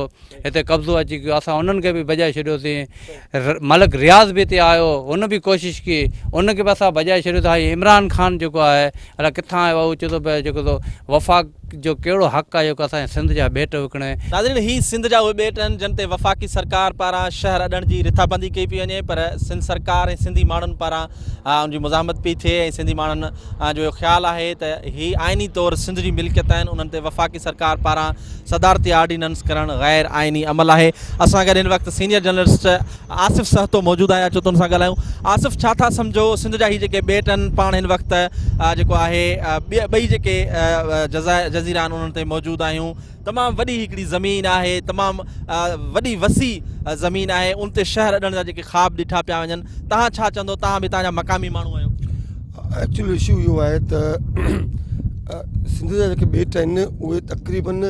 هتي قبضو اچي ويو اسان انهن کي به ڀڄائي ڇڏيوسين ملڪ رياض به هتي آيو هن به ڪوشش ڪئي ان کي به اسان ڀڄائي ڇڏيو ته هي عمران خان جيڪو آهي الائي ڪٿان آيو آهي اهو چئي ٿو پيو جيڪو سو وفاق جو ڪهڙو حق آهي جيڪو اسان جي سنڌ جا ٻيٽ وڪڻي. ناظرين هي سنڌ جا اهي ٻيٽ آهن جن تي وفاقي سرڪار پاران شهر اڏڻ جي رٿابندي ڪئي پئي وڃي پر سنڌ سرڪار ۽ سنڌي ماڻهن پاران ان جي مزاحمت پئي ٿئي ۽ سنڌي ماڻهن جو اهو خيال آهي ته هي آئيني طور سنڌ جي ملڪيت آهن انهن تي وفاقي سرڪار پاران صدارتي آرڊيننس ڪرڻ غير آئيني عمل آهي. اسان گڏ هن وقت سينيئر جرنلسٽ آصف سهتو موجود آهي اچو ته ان سان ڳالهايون. آصف ڇا ٿا سمجهو سنڌ جا هي جيڪي ٻيٽ آهن پاڻ هن وقت جيڪو آهي ٻئي جيڪي جزيرا آهن انهن تي موجود آهيون تمام وڏي هڪڙي زمين آهي تمام وڏي وسيع زمين آهي ان تي شهر اڏڻ جا جيڪي خواب ڏٺا پيا وڃن توهان ڇا چوندو توهان به هتان جا مقامي ماڻهو آهيو. ايڪچوئل اشو اهو آهي ته سنڌ جا جيڪي ٻيٽ آهن اهي تقريبن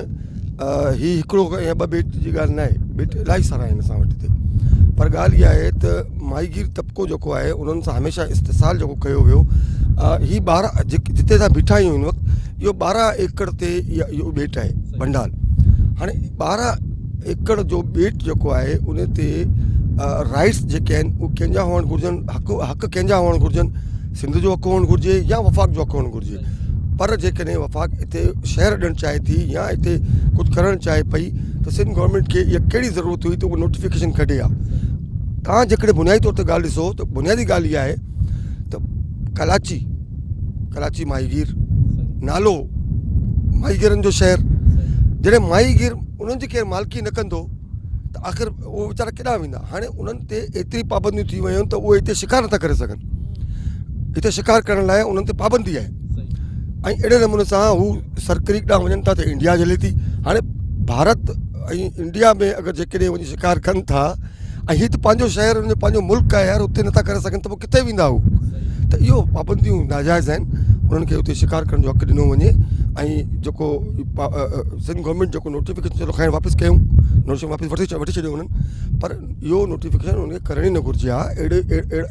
هي هڪڙو يا ٻه ٻيٽ جي ڳالهه ناهي ٻيٽ الاهي سارا آهن اسان وٽ هتي پر ڳالهه اها آهي ته ماهيگير طبقو جيڪو آهي انهن سان هميشه استحصال جيڪو ڪيو ويو هي ٻارهن جتي اسان بيٺا آهيون هن وقت اهو ٻارهن ايڪڙ تي اهو ٻيٽ آهي ڀنڊال هاڻي ٻارهن ايڪڙ جو ٻيٽ جيڪو آهي ان تي رائٽس جيڪي آهن اهي ڪنهن جا هئڻ گهرجن حق حق ڪنهن جا هئڻ گهرجن سنڌ جو حق هئڻ گهرجي يا وفاق جو حق هئڻ گهرجي پر جيڪڏهن وفاق هتي شهر ڏيڻ چاهي ٿي يا هتي ڪجهه ڪرڻ چاهي پئي ته سنڌ گورنمينٽ کي اها ڪهڙي ضرورت هئي ته اهو نوٽيفڪيشن ڪڍي ها تان جيڪڏهن بنيادي طور تي ڳالهه ڏسو ته بنيادي ڳالهه اها آهي ته ڪراچي ڪراچي ماهيگير نالو ماهيگيرن جو شهر جڏهن ماهيگير انهن جي ڪير مالڪي نه ڪندو ته آخر اهي ويچارا ڪيڏانهن ويندا هاڻي انهن تي ايتري پابنديون ٿي ويون آهن ته اهي هتي شڪار نٿا ڪري سگهن هتي شڪار ڪرڻ لاء انهن تي پابندي آهي ۽ اهڙي نموني سان هو سرڪريڪ ڏانهن وڃن ٿا ته انڊيا جهلي ٿي هاڻي ڀارت ۽ انڊيا ۾ اگر جيڪڏهن وڃي شڪار ڪن ٿا ۽ هي ته پنهنجو شهر انهن جو پنهنجو ملڪ آهي يار اتي نٿا ڪري سگهن ته پوء ڪٿي ويندا هو ته اهو پابنديون ناجائز آهن انهن کي اتي شڪار ڪرڻ جو حق ڏنو وڃي ۽ جيڪو سنڌ گورنمينٽ جيڪو نوٽيفڪيشن چلو خير واپس ڪيون نوٽيفڪيشن واپس وٺي وٺي ڇڏيو انهن پر اهو نوٽيفڪيشن انهن کي ڪرڻ ئي نه گهرجي ها اهڙي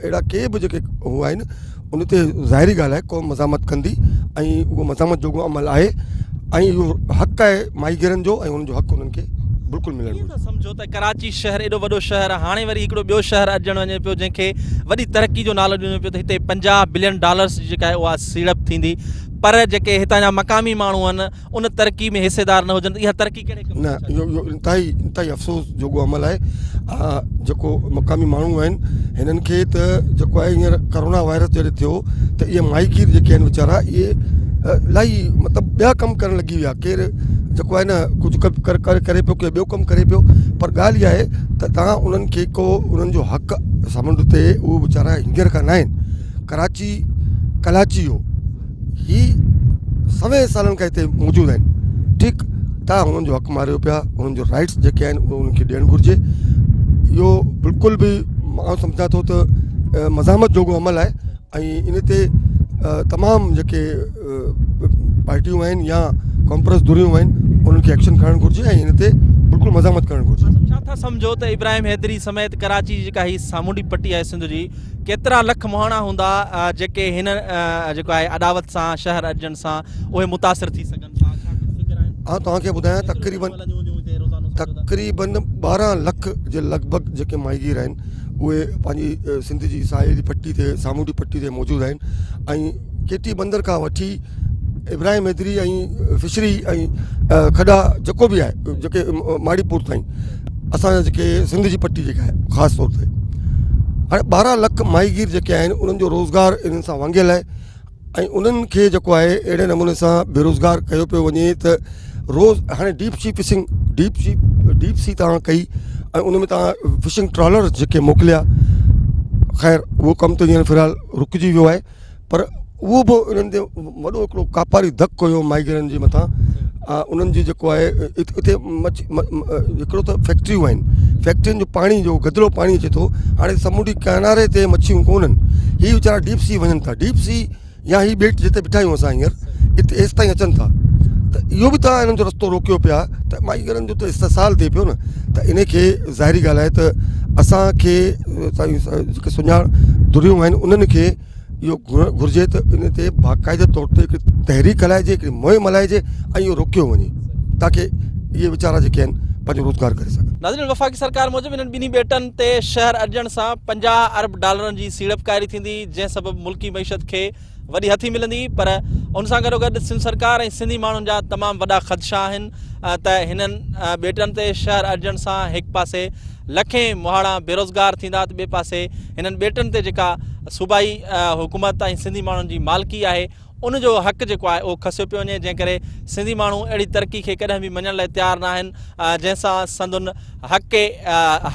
اهڙا ڪي به جيڪي هو آهن ان تي ظاهري ڳالهه آهي قوم مزاحمت ڪندي ۽ اهو مزاحمت جوڳو عمل آهي ۽ اهو حق آهي ماهيگيرن جو ۽ ان جو حق انهن کي بلڪل ملڻ ڪيئن ٿا سمجهو ته ڪراچي شهر ايڏو وڏو شهر آهي هاڻي وري هڪڙو ٻيو شهر اڏجڻ وڃي پيو جنهن کي وڏي ترقي جو نالو ڏنو پيو ته هتي 50 بلين ڊالرس جي جيڪا آهي اها سيڙپ ٿيندي پر جيڪي هتان جا مقامي ماڻهو آهن ان ترقي ۾ حصيدار نه هجن ته اها ترقي ڪهڙي ڪم نه اهو اهو انتهائي انتهائي افسوس جوڳو عمل آهي جيڪو مقامي ماڻهو آهن هنن کي ته جيڪو آهي هينئر ڪرونا وائرس جڏهن ٿيو ته اهي ماهيگير جيڪي آهن ويچارا اهي الاهي مطلب ٻيا ڪم ڪرڻ لڳي ويا ڪير جيڪو آهي نه ڪجهه ڪم ڪري پيو ڪير ٻيو ڪم ڪري پيو پر ڳالهه اها آهي ته توهان انهن کي ڪو انهن جو حق سمنڊ تي اهي ويچارا هينئر کان نه آهن ڪراچي ڪلاچي هو هي سوين سالن کان هتي موجود آهن ٺيڪ تان هنن جو حق ماريو پيا هنن جو رائٽس جيڪي آهن اهي انهن کي ڏيڻ گهرجي اهو بلڪل به مان سمجهان ٿو ته مزاحمت جوڳو عمل آهي ۽ ان تي تمام جيڪي پارٽيون آهن يا ڪانفرنس ڌريون آهن انهن کي ايڪشن کڻڻ گهرجي ۽ ان تي بلڪل مزاحمت ڪرڻ گهرجي. ڇا ٿا سمجهو ته ابراهيم حيدري سميت ڪراچي جي جيڪا هي سامونڊي پٽي آهي سنڌ جي ڪيترا لک مهاڻا هوندا جيڪي هن جيڪو آهي اڏاوت سان شهر اڏجڻ سان اهي متاثر ٿي سگهن ٿا ڇا ڪجهه فگر آهن؟ آئون توهان کي ٻڌايان تقريبن تقريبن 12 لک جي لڳ ڀڳ جيڪي ماهيگير آهن اهي پنهنجي سنڌ جي ساحلي پٽي تي سامونڊي پٽي تي موجود آهن ۽ ڪيٽي بندر کان وٺي ابراهيم حيدري ۽ فشري ۽ کڏا جيڪو به آهي جيڪي ماڙي پور تائين اسان جا جيڪي سنڌ جي پٽي جيڪا آهي خاص طور تي هاڻي 12 لک ماهيگير جيڪي آهن انهن جو روزگار انهن سان وانگيل آهي ۽ انهن کي جيڪو آهي اهڙي نموني سان بيروزگار ڪيو پيو وڃي ته روز هاڻي deep sea fishing deep sea deep sea تان ڪئي ۽ ان ۾ تان فشنگ ٽرالر جيڪي موڪليا خير اهو ڪم ته هينئر في الحال رڪجي ويو آهي پر اهو به انهن تي وڏو هڪڙو ڪاپاري ڌڪ هيو ماهيگيرن جي مٿان انهن جي جيڪو آهي اتي مڇ هڪڙو ته فيڪٽريون آهن فيڪٽرين جو پاڻي جو گدلو پاڻي اچي ٿو هاڻي سمنڊي ڪناري تي مڇيون ڪونهن هي ويچارا ڊيپ سي وڃن ٿا ڊيپ سي يا هي ٻيٽ جتي بيٺا آهيون اسان هينئر اتي ايستائين اچن ٿا ته اهو به توهان هنن جو رستو روڪيو پيا ته ماهيگيرن جو ته استحصال ٿئي پيو نه ته ان کي ظاهري ڳالهه آهي ته اسانکي جيڪي سڃاڻ ڌريون آهن انهن کي اهو گهرجي ته ان تي باقاعده طور تي هڪ تحريڪ هلائجي هڪڙي مهم هلائجي ۽ اهو روڪيو وڃي تاڪي اهي ويچارا جيڪي آهن پنهنجو روزگار ڪري سگهن. ناظرين وفاقي سرڪار موجب انهن ٻنهي ٻيٽن تي شهر اڏجڻ سان 50 ارب ڊالرن جي سيڙپڪاري ٿيندي جنهن سبب ملڪي معيشت کي وڏي هٿي ملندي پر ان سان گڏوگڏ سنڌ سرڪار ۽ سنڌي ماڻهن جا تمام وڏا خدشا آهن ته هنن ٻيٽن تي شهر اڏجڻ سان هڪ پاسي لکين مهاڻا بيروزگار ٿيندا ته ٻئي پاسي هنن ٻيٽن تي جيڪا صوبائي حڪومت ۽ سنڌي ماڻهن جي مالڪي آهي ان جو حق جيڪو آهي اهو کسيو پيو وڃي جنهن ڪري سنڌي ماڻهو اهڙي ترقي کي ڪڏهن به مڃڻ لاء تيار نه آهن جنهن سان سندن حق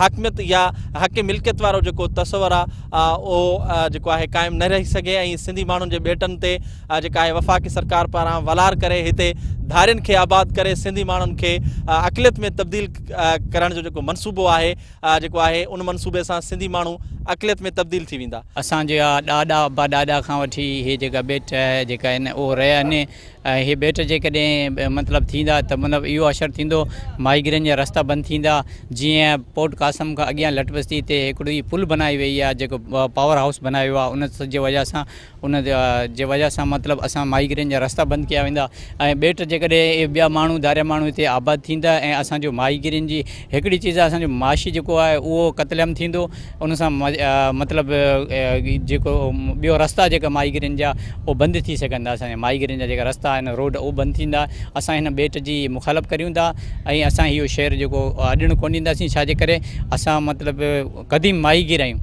حاڪميت يا حق ملڪيت وارو جيڪو تصور آهي اهو جيڪو آهي قائم نه رهي سگهي ۽ سنڌي ماڻهن جي ٻيٽن تي جيڪا آهي وفاقي سرڪار پاران ولار ڪري هتي ڌارين کي آباد ڪري سنڌي ماڻهن کي اقليت ۾ تبديل ڪرڻ جو جيڪو منصوبو آهي جيڪو آهي ان منصوبي سان سنڌي ماڻهو اقليت ۾ تبديل ٿي ويندا. اسان جا ڏاڏا ابا ڏاڏا کان وٺي هي جيڪا ٻيٽ جيڪا آهن اهو رهيا آهن ۽ هي ٻيٽ جيڪڏهن مطلب ٿيندا ته مطلب اهو اشر ٿيندو ماهيگيرن جا رستا بند ٿيندا جيئن پورٽ قاسم کان اڳيان لٽ بستي تي هڪڙي پل بنائي وئي آهي جيڪو پاور هائوس بنايو آهي ان جي وجه سان ان جي وجه سان مطلب اسان ماهيگيرن جا رستا بند ڪيا ويندا ۽ ٻيٽ جيڪڏهن اهي ٻيا ماڻهو ڌاريا ماڻهو هتي آباد ٿيندا ۽ اسان جو ماهيگيرن جي هڪڙي چيز آهي اسان جو معاشي جيڪو آهي اهو قتل عام ٿيندو ان سان مطلب جيڪو ٻيو رستا جيڪا ماهيگيرين جا اهي بند ٿي سگهن ٿا اسان جا ماهيگيرين جا جيڪا رستا آهن روڊ اهي بند ٿيندا اسان هن ٻيٽ جي مخالف ڪريون ٿا ۽ اسان اهو شهر جيڪو اڏڻ ڪونه ڏينداسين ڇا جي ڪري اسان مطلب قديم ماهيگير آهيون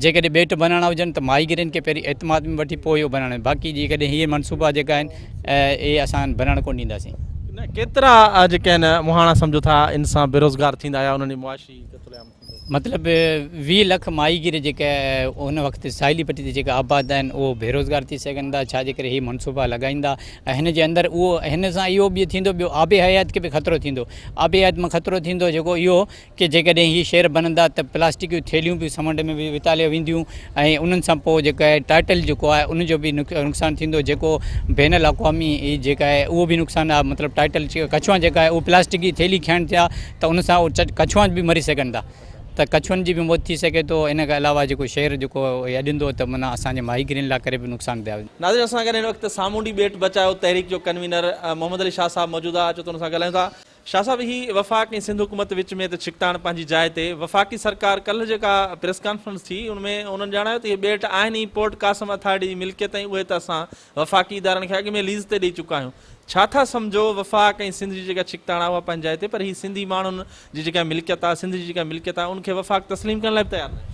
جيڪڏهن ٻيٽ بنائڻا هجن ته ماهيگيرين کي پهرين اعتماد ۾ وٺي پوء اهو بنائڻ باقي جيڪڏهن هي منصوبا جيڪا آهن اهي اسان بنائڻ ڪونه ڏينداسين. ڪيترا جيڪي آهن مهاڻا سمجهو ٿا ان سان بيروزگار ٿيندا يا انهن جي معاشي قتل عام ٿيندو؟ مطلب 20 لک ماهيگير جيڪي ان وقت ساحلي پٽي تي جيڪا آباد آهن اهو بيروزگار ٿي سگهن ٿا ڇا جي ڪري هي منصوبا لڳائيندا ۽ هن جي اندر اهو هن سان اهو به ٿيندو ٻيو آبي حيات کي به خطرو ٿيندو آبي حيات مان خطرو ٿيندو جيڪو اهو ڪي جيڪڏهن هي شهر بنندا ته پلاسٽڪ جون ٿيلهيون به سمنڊ ۾ به وتاليا وينديون ۽ انهن سان پوء جيڪا آهي ٽائٽل جيڪو آهي ان جو به نقصان ٿيندو جيڪو بين الاقوامي جيڪا آهي اهو به نقصان آهي مطلب ٽائٽل ڪڇوا جيڪا آهي اهو پلاسٽڪ جي ٿيلهي کائڻ ٿيا ته ان سان اهو ڪڇوان به مري سگهن ٿا ته ڪڇون جي به موت ٿي سگهي ٿو ان کان علاوه جيڪو شهر جيڪو اڏندو ته معنيٰ اسان جي ماهيگيرين لاء ڪري به نقصان ده. ناظرين اسان سان گڏ هن وقت سامونڊي ٻيٽ بچايو تحريڪ جو ڪنوينر محمد علي شاهه صاحب موجود آهي اچو ته ان سان ڳالهايون ٿا. شاهه صاحب هي وفاق ۽ سنڌ حڪومت وچ ۾ ته ڇڪتاڻ پنهنجي جاء تي، وفاقي سرڪار ڪلهه جيڪا پريس ڪانفرنس ٿي ان ۾ انهن ڄاڻايو ته اهي ٻيٽ آهن ئي پورٽ قاسم اٿارٽي جي ملڪيت ۽ اهي ته اسان وفاقي ادارن کي اڳ ۾ ليز تي ڏئي چڪا آهيون. ڇا ٿا سمجهو وفاق ۽ سنڌ جي جيڪا ڇڪتاڻ آهي اها پنهنجي جاء تي پر هي سنڌي ماڻهن جي جيڪا ملڪيت آهي سنڌ جي جيڪا ملڪيت آهي ان کي وفاق تسليم ڪرڻ لاء به تيار ناهي.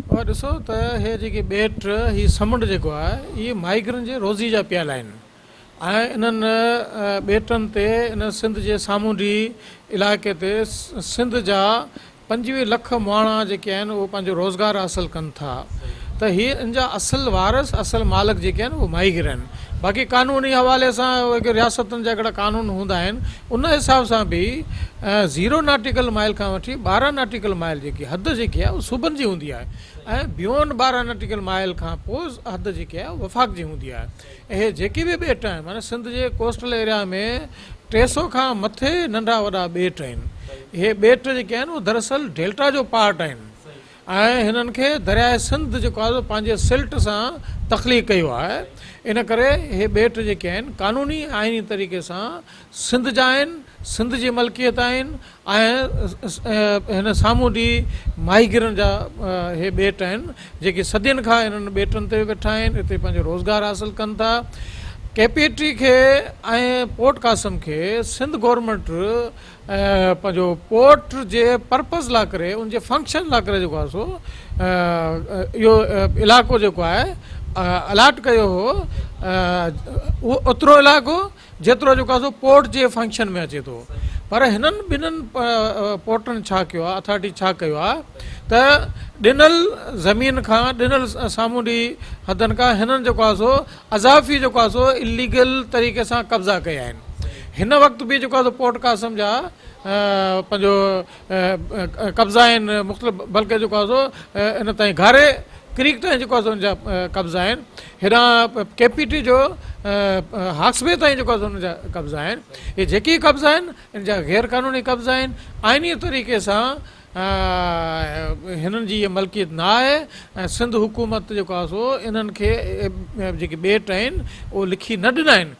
اوهان ڏسو ته هي جيڪي ٻيٽ هي سمنڊ جيڪو آهي اهي ماهيگيرن جي روزي جا پيالا آهن ۽ انهن ٻيٽن تي ان سنڌ جي سامونڊي علائقي تي سنڌ جا 25 لک مهاڻا جيڪي آهن اهي پنهنجو روزگار حاصل ڪن ٿا ته هي ان جا اصل وارث اصل مالڪ جيڪي آهن اهي ماهيگير آهن باقي قانوني حوالي سان اهي رياستن جا هڪڙا قانون هوندا آهن ان حساب سان به زيرو ناٽيڪل مائل کان وٺي 12 ناٽيڪل مائل جيڪي حد جيڪي آهي اهو صوبن جي هوندي آهي ۽ بيونڊ 12 ناٽيڪل مائل کان پوء حد جيڪي آهي وفاق جي هوندي آهي. اهي جيڪي به ٻيٽ آهن معنيٰ سنڌ جي ڪوسٽل ايريا ۾ 300 کان مٿي ننڍا وڏا ٻيٽ آهن. اهي ٻيٽ جيڪي آهن اهي دراصل ڊيلٽا جو پارٽ آهن ۽ هنن کي درياء سنڌ جيڪو آهي سو پنهنجي سلٽ سان تخليق ڪيو آهي. ان ڪري اهي ٻيٽ جيڪي آهن قانوني آئيني طريقي سان سنڌ جا آهن، سنڌ جي ملڪيت آهن ۽ هن سامونڊي ماهيگيرن جا اهي ٻيٽ آهن، جيڪي صدين کان انهن ٻيٽن تي ويٺا آهن، اتي پنهنجو روزگار حاصل ڪن ٿا. ڪي پي ٽي کي ۽ پورٽ قاسم کي سنڌ گورنمينٽ پنهنجو پورٽ جي پرپز لا ڪري ان جي فنڪشن لا ڪري جيڪو آهي سو اهو علائقو جيڪو آهي الاٽ ڪيو هو اهو اوترو علائقو جيترو جيڪو آهي سو پورٽ جي فنڪشن ۾ اچي ٿو پر هنن ٻنهن پورٽن ڇا ڪيو آهي اٿارٽي ڇا ڪيو آهي ته ڏنل زمين کان ڏنل سامونڊي حدن کان هنن جيڪو آهي سو اضافي جيڪو آهي سو اليگل طريقي سان قبضا ڪيا آهن هن وقت به جيڪو آهي سو پورٽ قاسم جا پنهنجو قبضا آهن مختلف بلڪه جيڪو آهي سو ان تائين گهاري ڪريڪ تائين جيڪو آهي سو ان جا قبضا آهن هيڏانهن ڪي پي ٽي جو هاڪس بي تائين جيڪو آهي سو ان جا قبضا آهن اهي جيڪي قبضا آهن ان جا غير قانوني قبضا آهن آئيني طريقي سان هنن جي اها ملڪيت نه آهي ۽ سنڌ حڪومت جيڪو آهي سو انهن کي جيڪي ٻيٽ آهن اهو لکي نه ڏنا آهن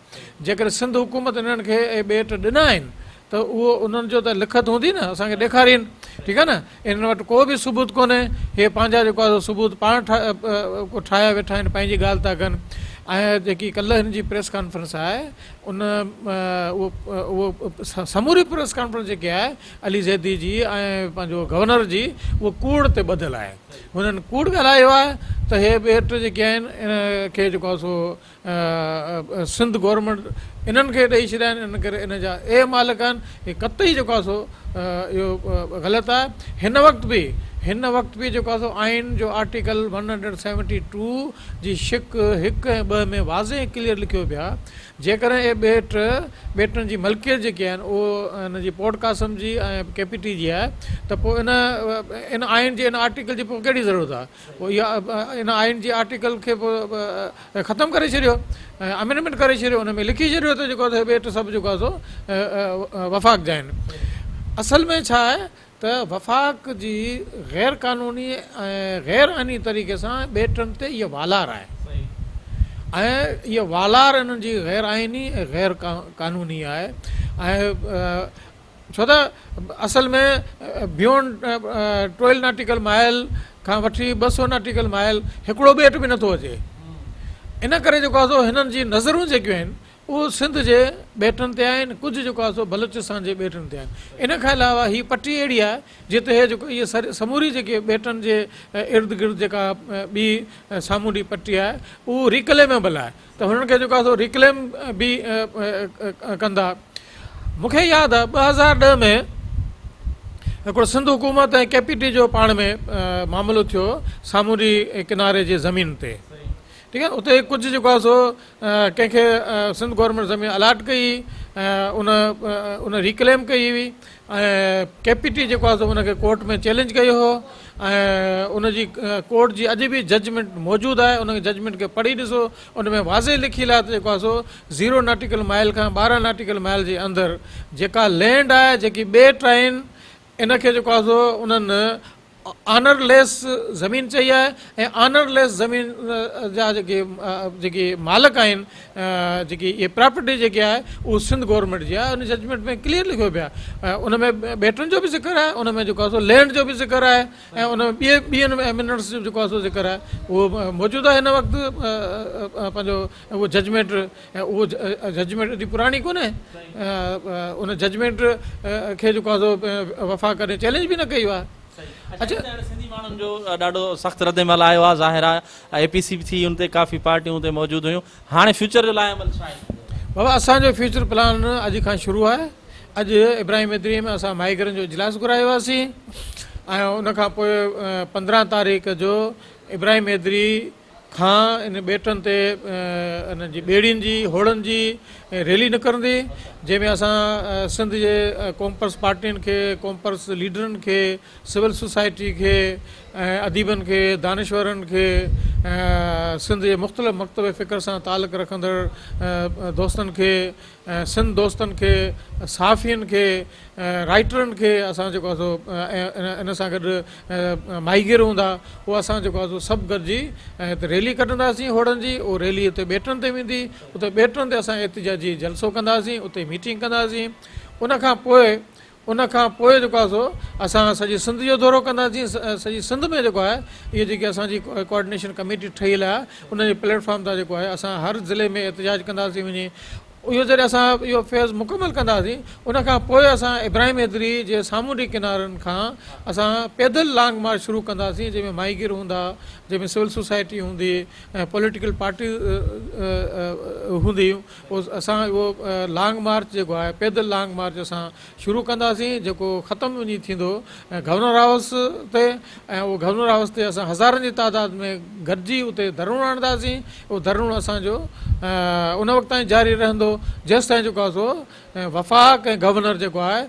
جيڪڏهن سنڌ حڪومت انهن کي اهي ٻيٽ ڏنا آهن ته اهو انهن جو ته لکت هوندي نه اسان کي ڏيکارين ٺيڪ آهي نه انهن وٽ ڪو به ثبوت ڪونهي هي پنهنجا جيڪو آهي ثبوت پاڻ ٺاهيا ويٺا آهن پنهنجي ڳالهه ٿا ڪن ۽ جيڪي ڪلهه هن جي پريس ڪانفرنس آهي ان اهو اهو سموري پريس ڪانفرنس جيڪي آهي علي زيدي جي ۽ پنهنجو گورنر جي اهو ڪوڙ تي ٻڌل آهي هنن ڪوڙ ڳالهايو آهي ته هي ٻيٽ جيڪي آهن ان کي جيڪو آهي سو سنڌ گورنمينٽ انهن کي ڏئي ڇڏيا آهن ان ڪري ان جا اهي مالڪ آهن هي قطعي جيڪو آهي سو اهو غلط آهي هن وقت به هن وقت به جيڪو آهي سو آئين جو آرٽيڪل 172 جي شق 1 ۽ 2 ۾ واضح ۽ ڪليئر لکيو پيو آهي جيڪڏهن اهي ٻيٽ ٻيٽن جي ملڪيت جيڪي آهن اهو ان جي پورٽ قاسم جي ۽ ڪي پي ٽي جي آهي ته پوء ان ان آئين جي ان آرٽيڪل جي پوء ڪهڙي ضرورت آهي پوء اها ان آئين جي آرٽيڪل کي پوء ختم ڪري ڇڏيو ۽ امينڊمينٽ ڪري ڇڏيو ان ۾ لکي ڇڏيو ته جيڪو آهي ٻيٽ سڀ جيڪو آهي سو وفاق جا آهن اصل ۾ ڇا آهي ته وفاق جي غير قانوني ۽ غير آئيني طريقي سان ٻيٽن تي اها والار آهي ۽ اها والار انهن جي غير آئيني ۽ غير قانوني آهي ۽ ڇو ته اصل ۾ بيونڊ ٽويلو ناٽيڪل مائل کان وٺي 200 ناٽيڪل مائل هڪڙو ٻيٽ به نٿو اچي ان ڪري جيڪو آهي سو هنن جي نظرون جيڪيون آهن اهو سنڌ جي ٻيٽن تي آهن ڪجهه جيڪو آهي سو بلوچستان جي ٻيٽن تي آهن ان کان علاوه هي پٽي اهڙي آهي جتي هي جيڪو اهي سموري جيڪي ٻيٽن جي ارد گرد جيڪا ٻي سامونڊي پٽي آهي اهو ريڪليميبل آهي ته هنن کي جيڪو آهي سو ريڪليم به ڪندا. مون کي ياد آهي 2010 ۾ هڪڙو سنڌ حڪومت ۽ ڪي پي ٽي جو پاڻ ۾ معاملو ٿيو سامونڊي ڪناري جي زمين تي ٺيڪ آهي اتي ڪجهه جيڪو آهي سو ڪنهن کي سنڌ گورنمينٽ زمين الاٽ ڪئي ان ان ريڪليم ڪئي هئي ۽ ڪي پي ٽي جيڪو آهي سو ان کي ڪورٽ ۾ چئلينج ڪيو هو ۽ ان جي ڪورٽ جي اڄ به ججمينٽ موجود آهي ان ججمينٽ کي پڙهي ڏسو ان ۾ واضح لکيل آهي ته جيڪو آهي سو زيرو ناٽيڪل مائل کان 12 ناٽيڪل مائل جي اندر جيڪا لينڊ آهي جيڪي ٻيٽ آهن ان کي جيڪو آهي سو انهن آنر ليس زمين چئي آهي ۽ آنر ليس زمين جا جيڪي جيڪي مالڪ آهن جيڪي اهي پراپرٽي جيڪي آهي اهو سنڌ گورنمينٽ جي آهي ان ججمينٽ ۾ ڪليئر لکيو پيو آهي ان ۾ ٻيٽن جو به ذڪر آهي ان ۾ جيڪو آهي سو لينڊ جو به ذڪر آهي ۽ ان ۾ ٻئي ٻين امينڊمينٽس جو جيڪو آهي سو ذڪر آهي اهو موجود آهي هن وقت پنهنجو اهو ججمينٽ ۽ اهو ججمينٽ ايڏي پراڻي ڪونهي ان ججمينٽ کي جيڪو آهي سو وفاق ڪڏهن چئلينج به نه ڪئي آهي. اڇا سنڌي ماڻهن جو ڏاڍو سخت رد عمل آيو آهي ظاهر آهي اي پي سي به ٿي ان تي ڪافي پارٽيون اتي موجود هيون هاڻي فيوچر جو لاء عمل ڇا آهي؟ بابا اسان جو فيوچر پلان اڄ کان شروع آهي اڄ ابراهيم حيدري ۾ اسان ماهيگيرن جو اجلاس گهرايو هئاسين ۽ ان کان پوء 15 تاريخ جو ابراهيم حيدري کان ان ٻيٽن تي انهن جي ٻيڙين جي هوڙن جي ريلي نڪرندي جنهن ۾ اسان سنڌ جي قومپرست پارٽين کي قومپرست ليڊرن کي سول سوسائٽي کي ۽ اديبن کي دانشورن کي سنڌ جي مختلف مڪتب فڪر سان تعلق رکندڙ دوستن کي ۽ سنڌ دوستن کي صحافين کي رائيٽرن کي اسان جيڪو آهي سو ان سان گڏ ماهيگير هوندا اهي اسان جيڪو آهي سو سڀ گڏجي ۽ هتي ريلي ڪڍنداسين هوڙن جي اهو ريلي اتي ٻيٽن تي ويندي اتي ٻيٽن تي اسان احتجاجي جلسو ڪنداسين اتي ميٽنگ ڪنداسين ان کان پوء ان کان پوء جيڪو آهي سو اسان سڄي سنڌ جو دورو ڪنداسين سڄي سنڌ ۾ جيڪو آهي اهي جيڪي اسان جي ڪوآرڊينيشن ڪميٽي ٺهيل آهي ان جي پليٽ فارم تان جيڪو آهي اسان هر ضلعي ۾ احتجاج ڪنداسين وڃي اهو جڏهن اسان اهو فيز مڪمل ڪنداسين ان کان پوء اسان ابراهيم حيدري جي سامونڊي ڪنارن کان اسان پيدل لانگ مارچ شروع ڪنداسين جنهن ۾ ماهيگير هوندا جنهن ۾ سول سوسائٽي هوندي ۽ پوليٽيڪل پارٽي هوندي اسان اهو لانگ مارچ جيڪو آهي پيدل لانگ مارچ اسان شروع ڪنداسين جيڪو ختم وڃي ٿيندو گورنر هائوس تي ۽ اهو گورنر هائوس تي اسان هزارن جي تعداد ۾ گڏجي اتي ڌرڻو هڻنداسين اهو ڌرڻو اسان جو ان وقت تائين جاري رهندو جيستائين جيڪو آهي سو وفاق ۽ گورنر جيڪو آهي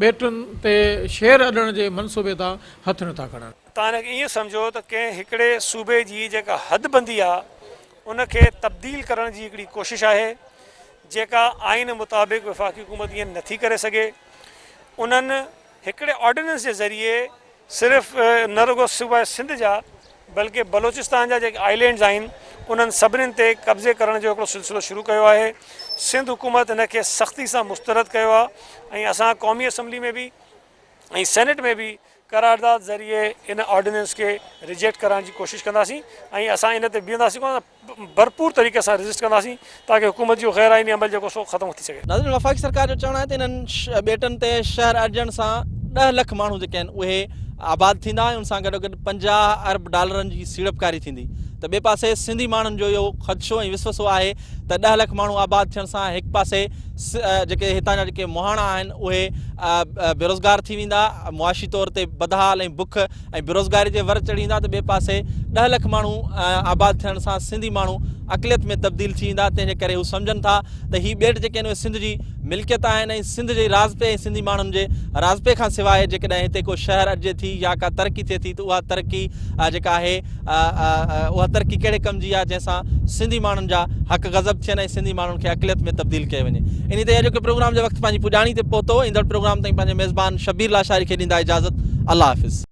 ٻيٽن تي شير اڏڻ جي منصوبي تان هٿ نٿا کڻن. توهان هن کي ائين سمجهو ته ڪنهن هڪڙي صوبي جي جيڪا حد بندي آ ان کي تبديل ڪرڻ جي هڪڙي ڪوشش آهي جيڪا آئين مطابق وفاقي حڪومت ائين نٿي ڪري سگهي. انهن هڪڙي آرڊيننس جي ذريعي صرف نه رڳو صوبه سنڌ جا بلڪه بلوچستان جا جيڪي آئلينڊز آهن انهن سڀنين تي قبضي ڪرڻ جو هڪڙو سلسلو شروع ڪيو آهي. سنڌ حڪومت ان کي سختي سان مسترد ڪيو آهي ۽ اسان قومي اسيمبلي ۾ به ۽ سينيٽ ۾ به قرارداد ذريعي ان آرڊيننس کي ريجيڪٽ ڪرائڻ جي ڪوشش ڪنداسين ۽ اسان ان تي بيهنداسين ڪونه ڀرپور طريقي سان ريزسٽ ڪنداسين تاڪه حڪومت جو غير آئيني عمل جيڪو سو ختم ٿي سگهي. ناظرين وفاقي سرڪار جو چوڻ آهي ته انهن ٻيٽن تي شهر اڏجڻ سان 10 لک ماڻهو جيڪي آهن اهي آباد ٿيندا ۽ ان سان گڏوگڏ 50 ارب ڊالرن جي سيڙپڪاري ٿيندي ته ٻئي پاسي سنڌي ماڻهن جو اهو خدشو ۽ وسوسو آهي ته 10 لک ماڻهو آباد ٿيڻ سان هڪ پاسي جيڪي هتان جا جيڪي مهاڻا آهن اهي بيروزگار ٿي ويندا، معاشي طور تي بدحال ۽ بک ۽ بيروزگاري جي ور چڙهي ويندا ته ٻئي پاسي 10 لک ماڻهو آباد ٿيڻ سان سنڌي ماڻهو اقليت ۾ تبديل ٿي ويندا تنهن جي ڪري هو سمجهن ٿا ته هي ٻيٽ جيڪي آهن اهي سنڌ جي ملڪيت آهن ۽ سنڌ جي راضپي ۽ سنڌي ماڻهن جي راضپي کان سواء جيڪڏهن هتي ڪو شهر اڏجي ٿي يا ڪا ترقي ٿئي ٿي ته اها ترقي جيڪا آهي اها ترقي ڪهڙي ڪم جي آهي جنهن سان سنڌي ماڻهن جا حق غضب ٿين ۽ سنڌي ماڻهن کي اقليت ۾ تبديل ڪيو وڃي. انهي تي اڄوڪي پروگرام جو وقت پنهنجي پڄاڻي تي پهتو. ايندڙ پروگرام تائين پنهنجي ميزبان شبير لاشاري کي ڏيندا اجازت. الله حافظ.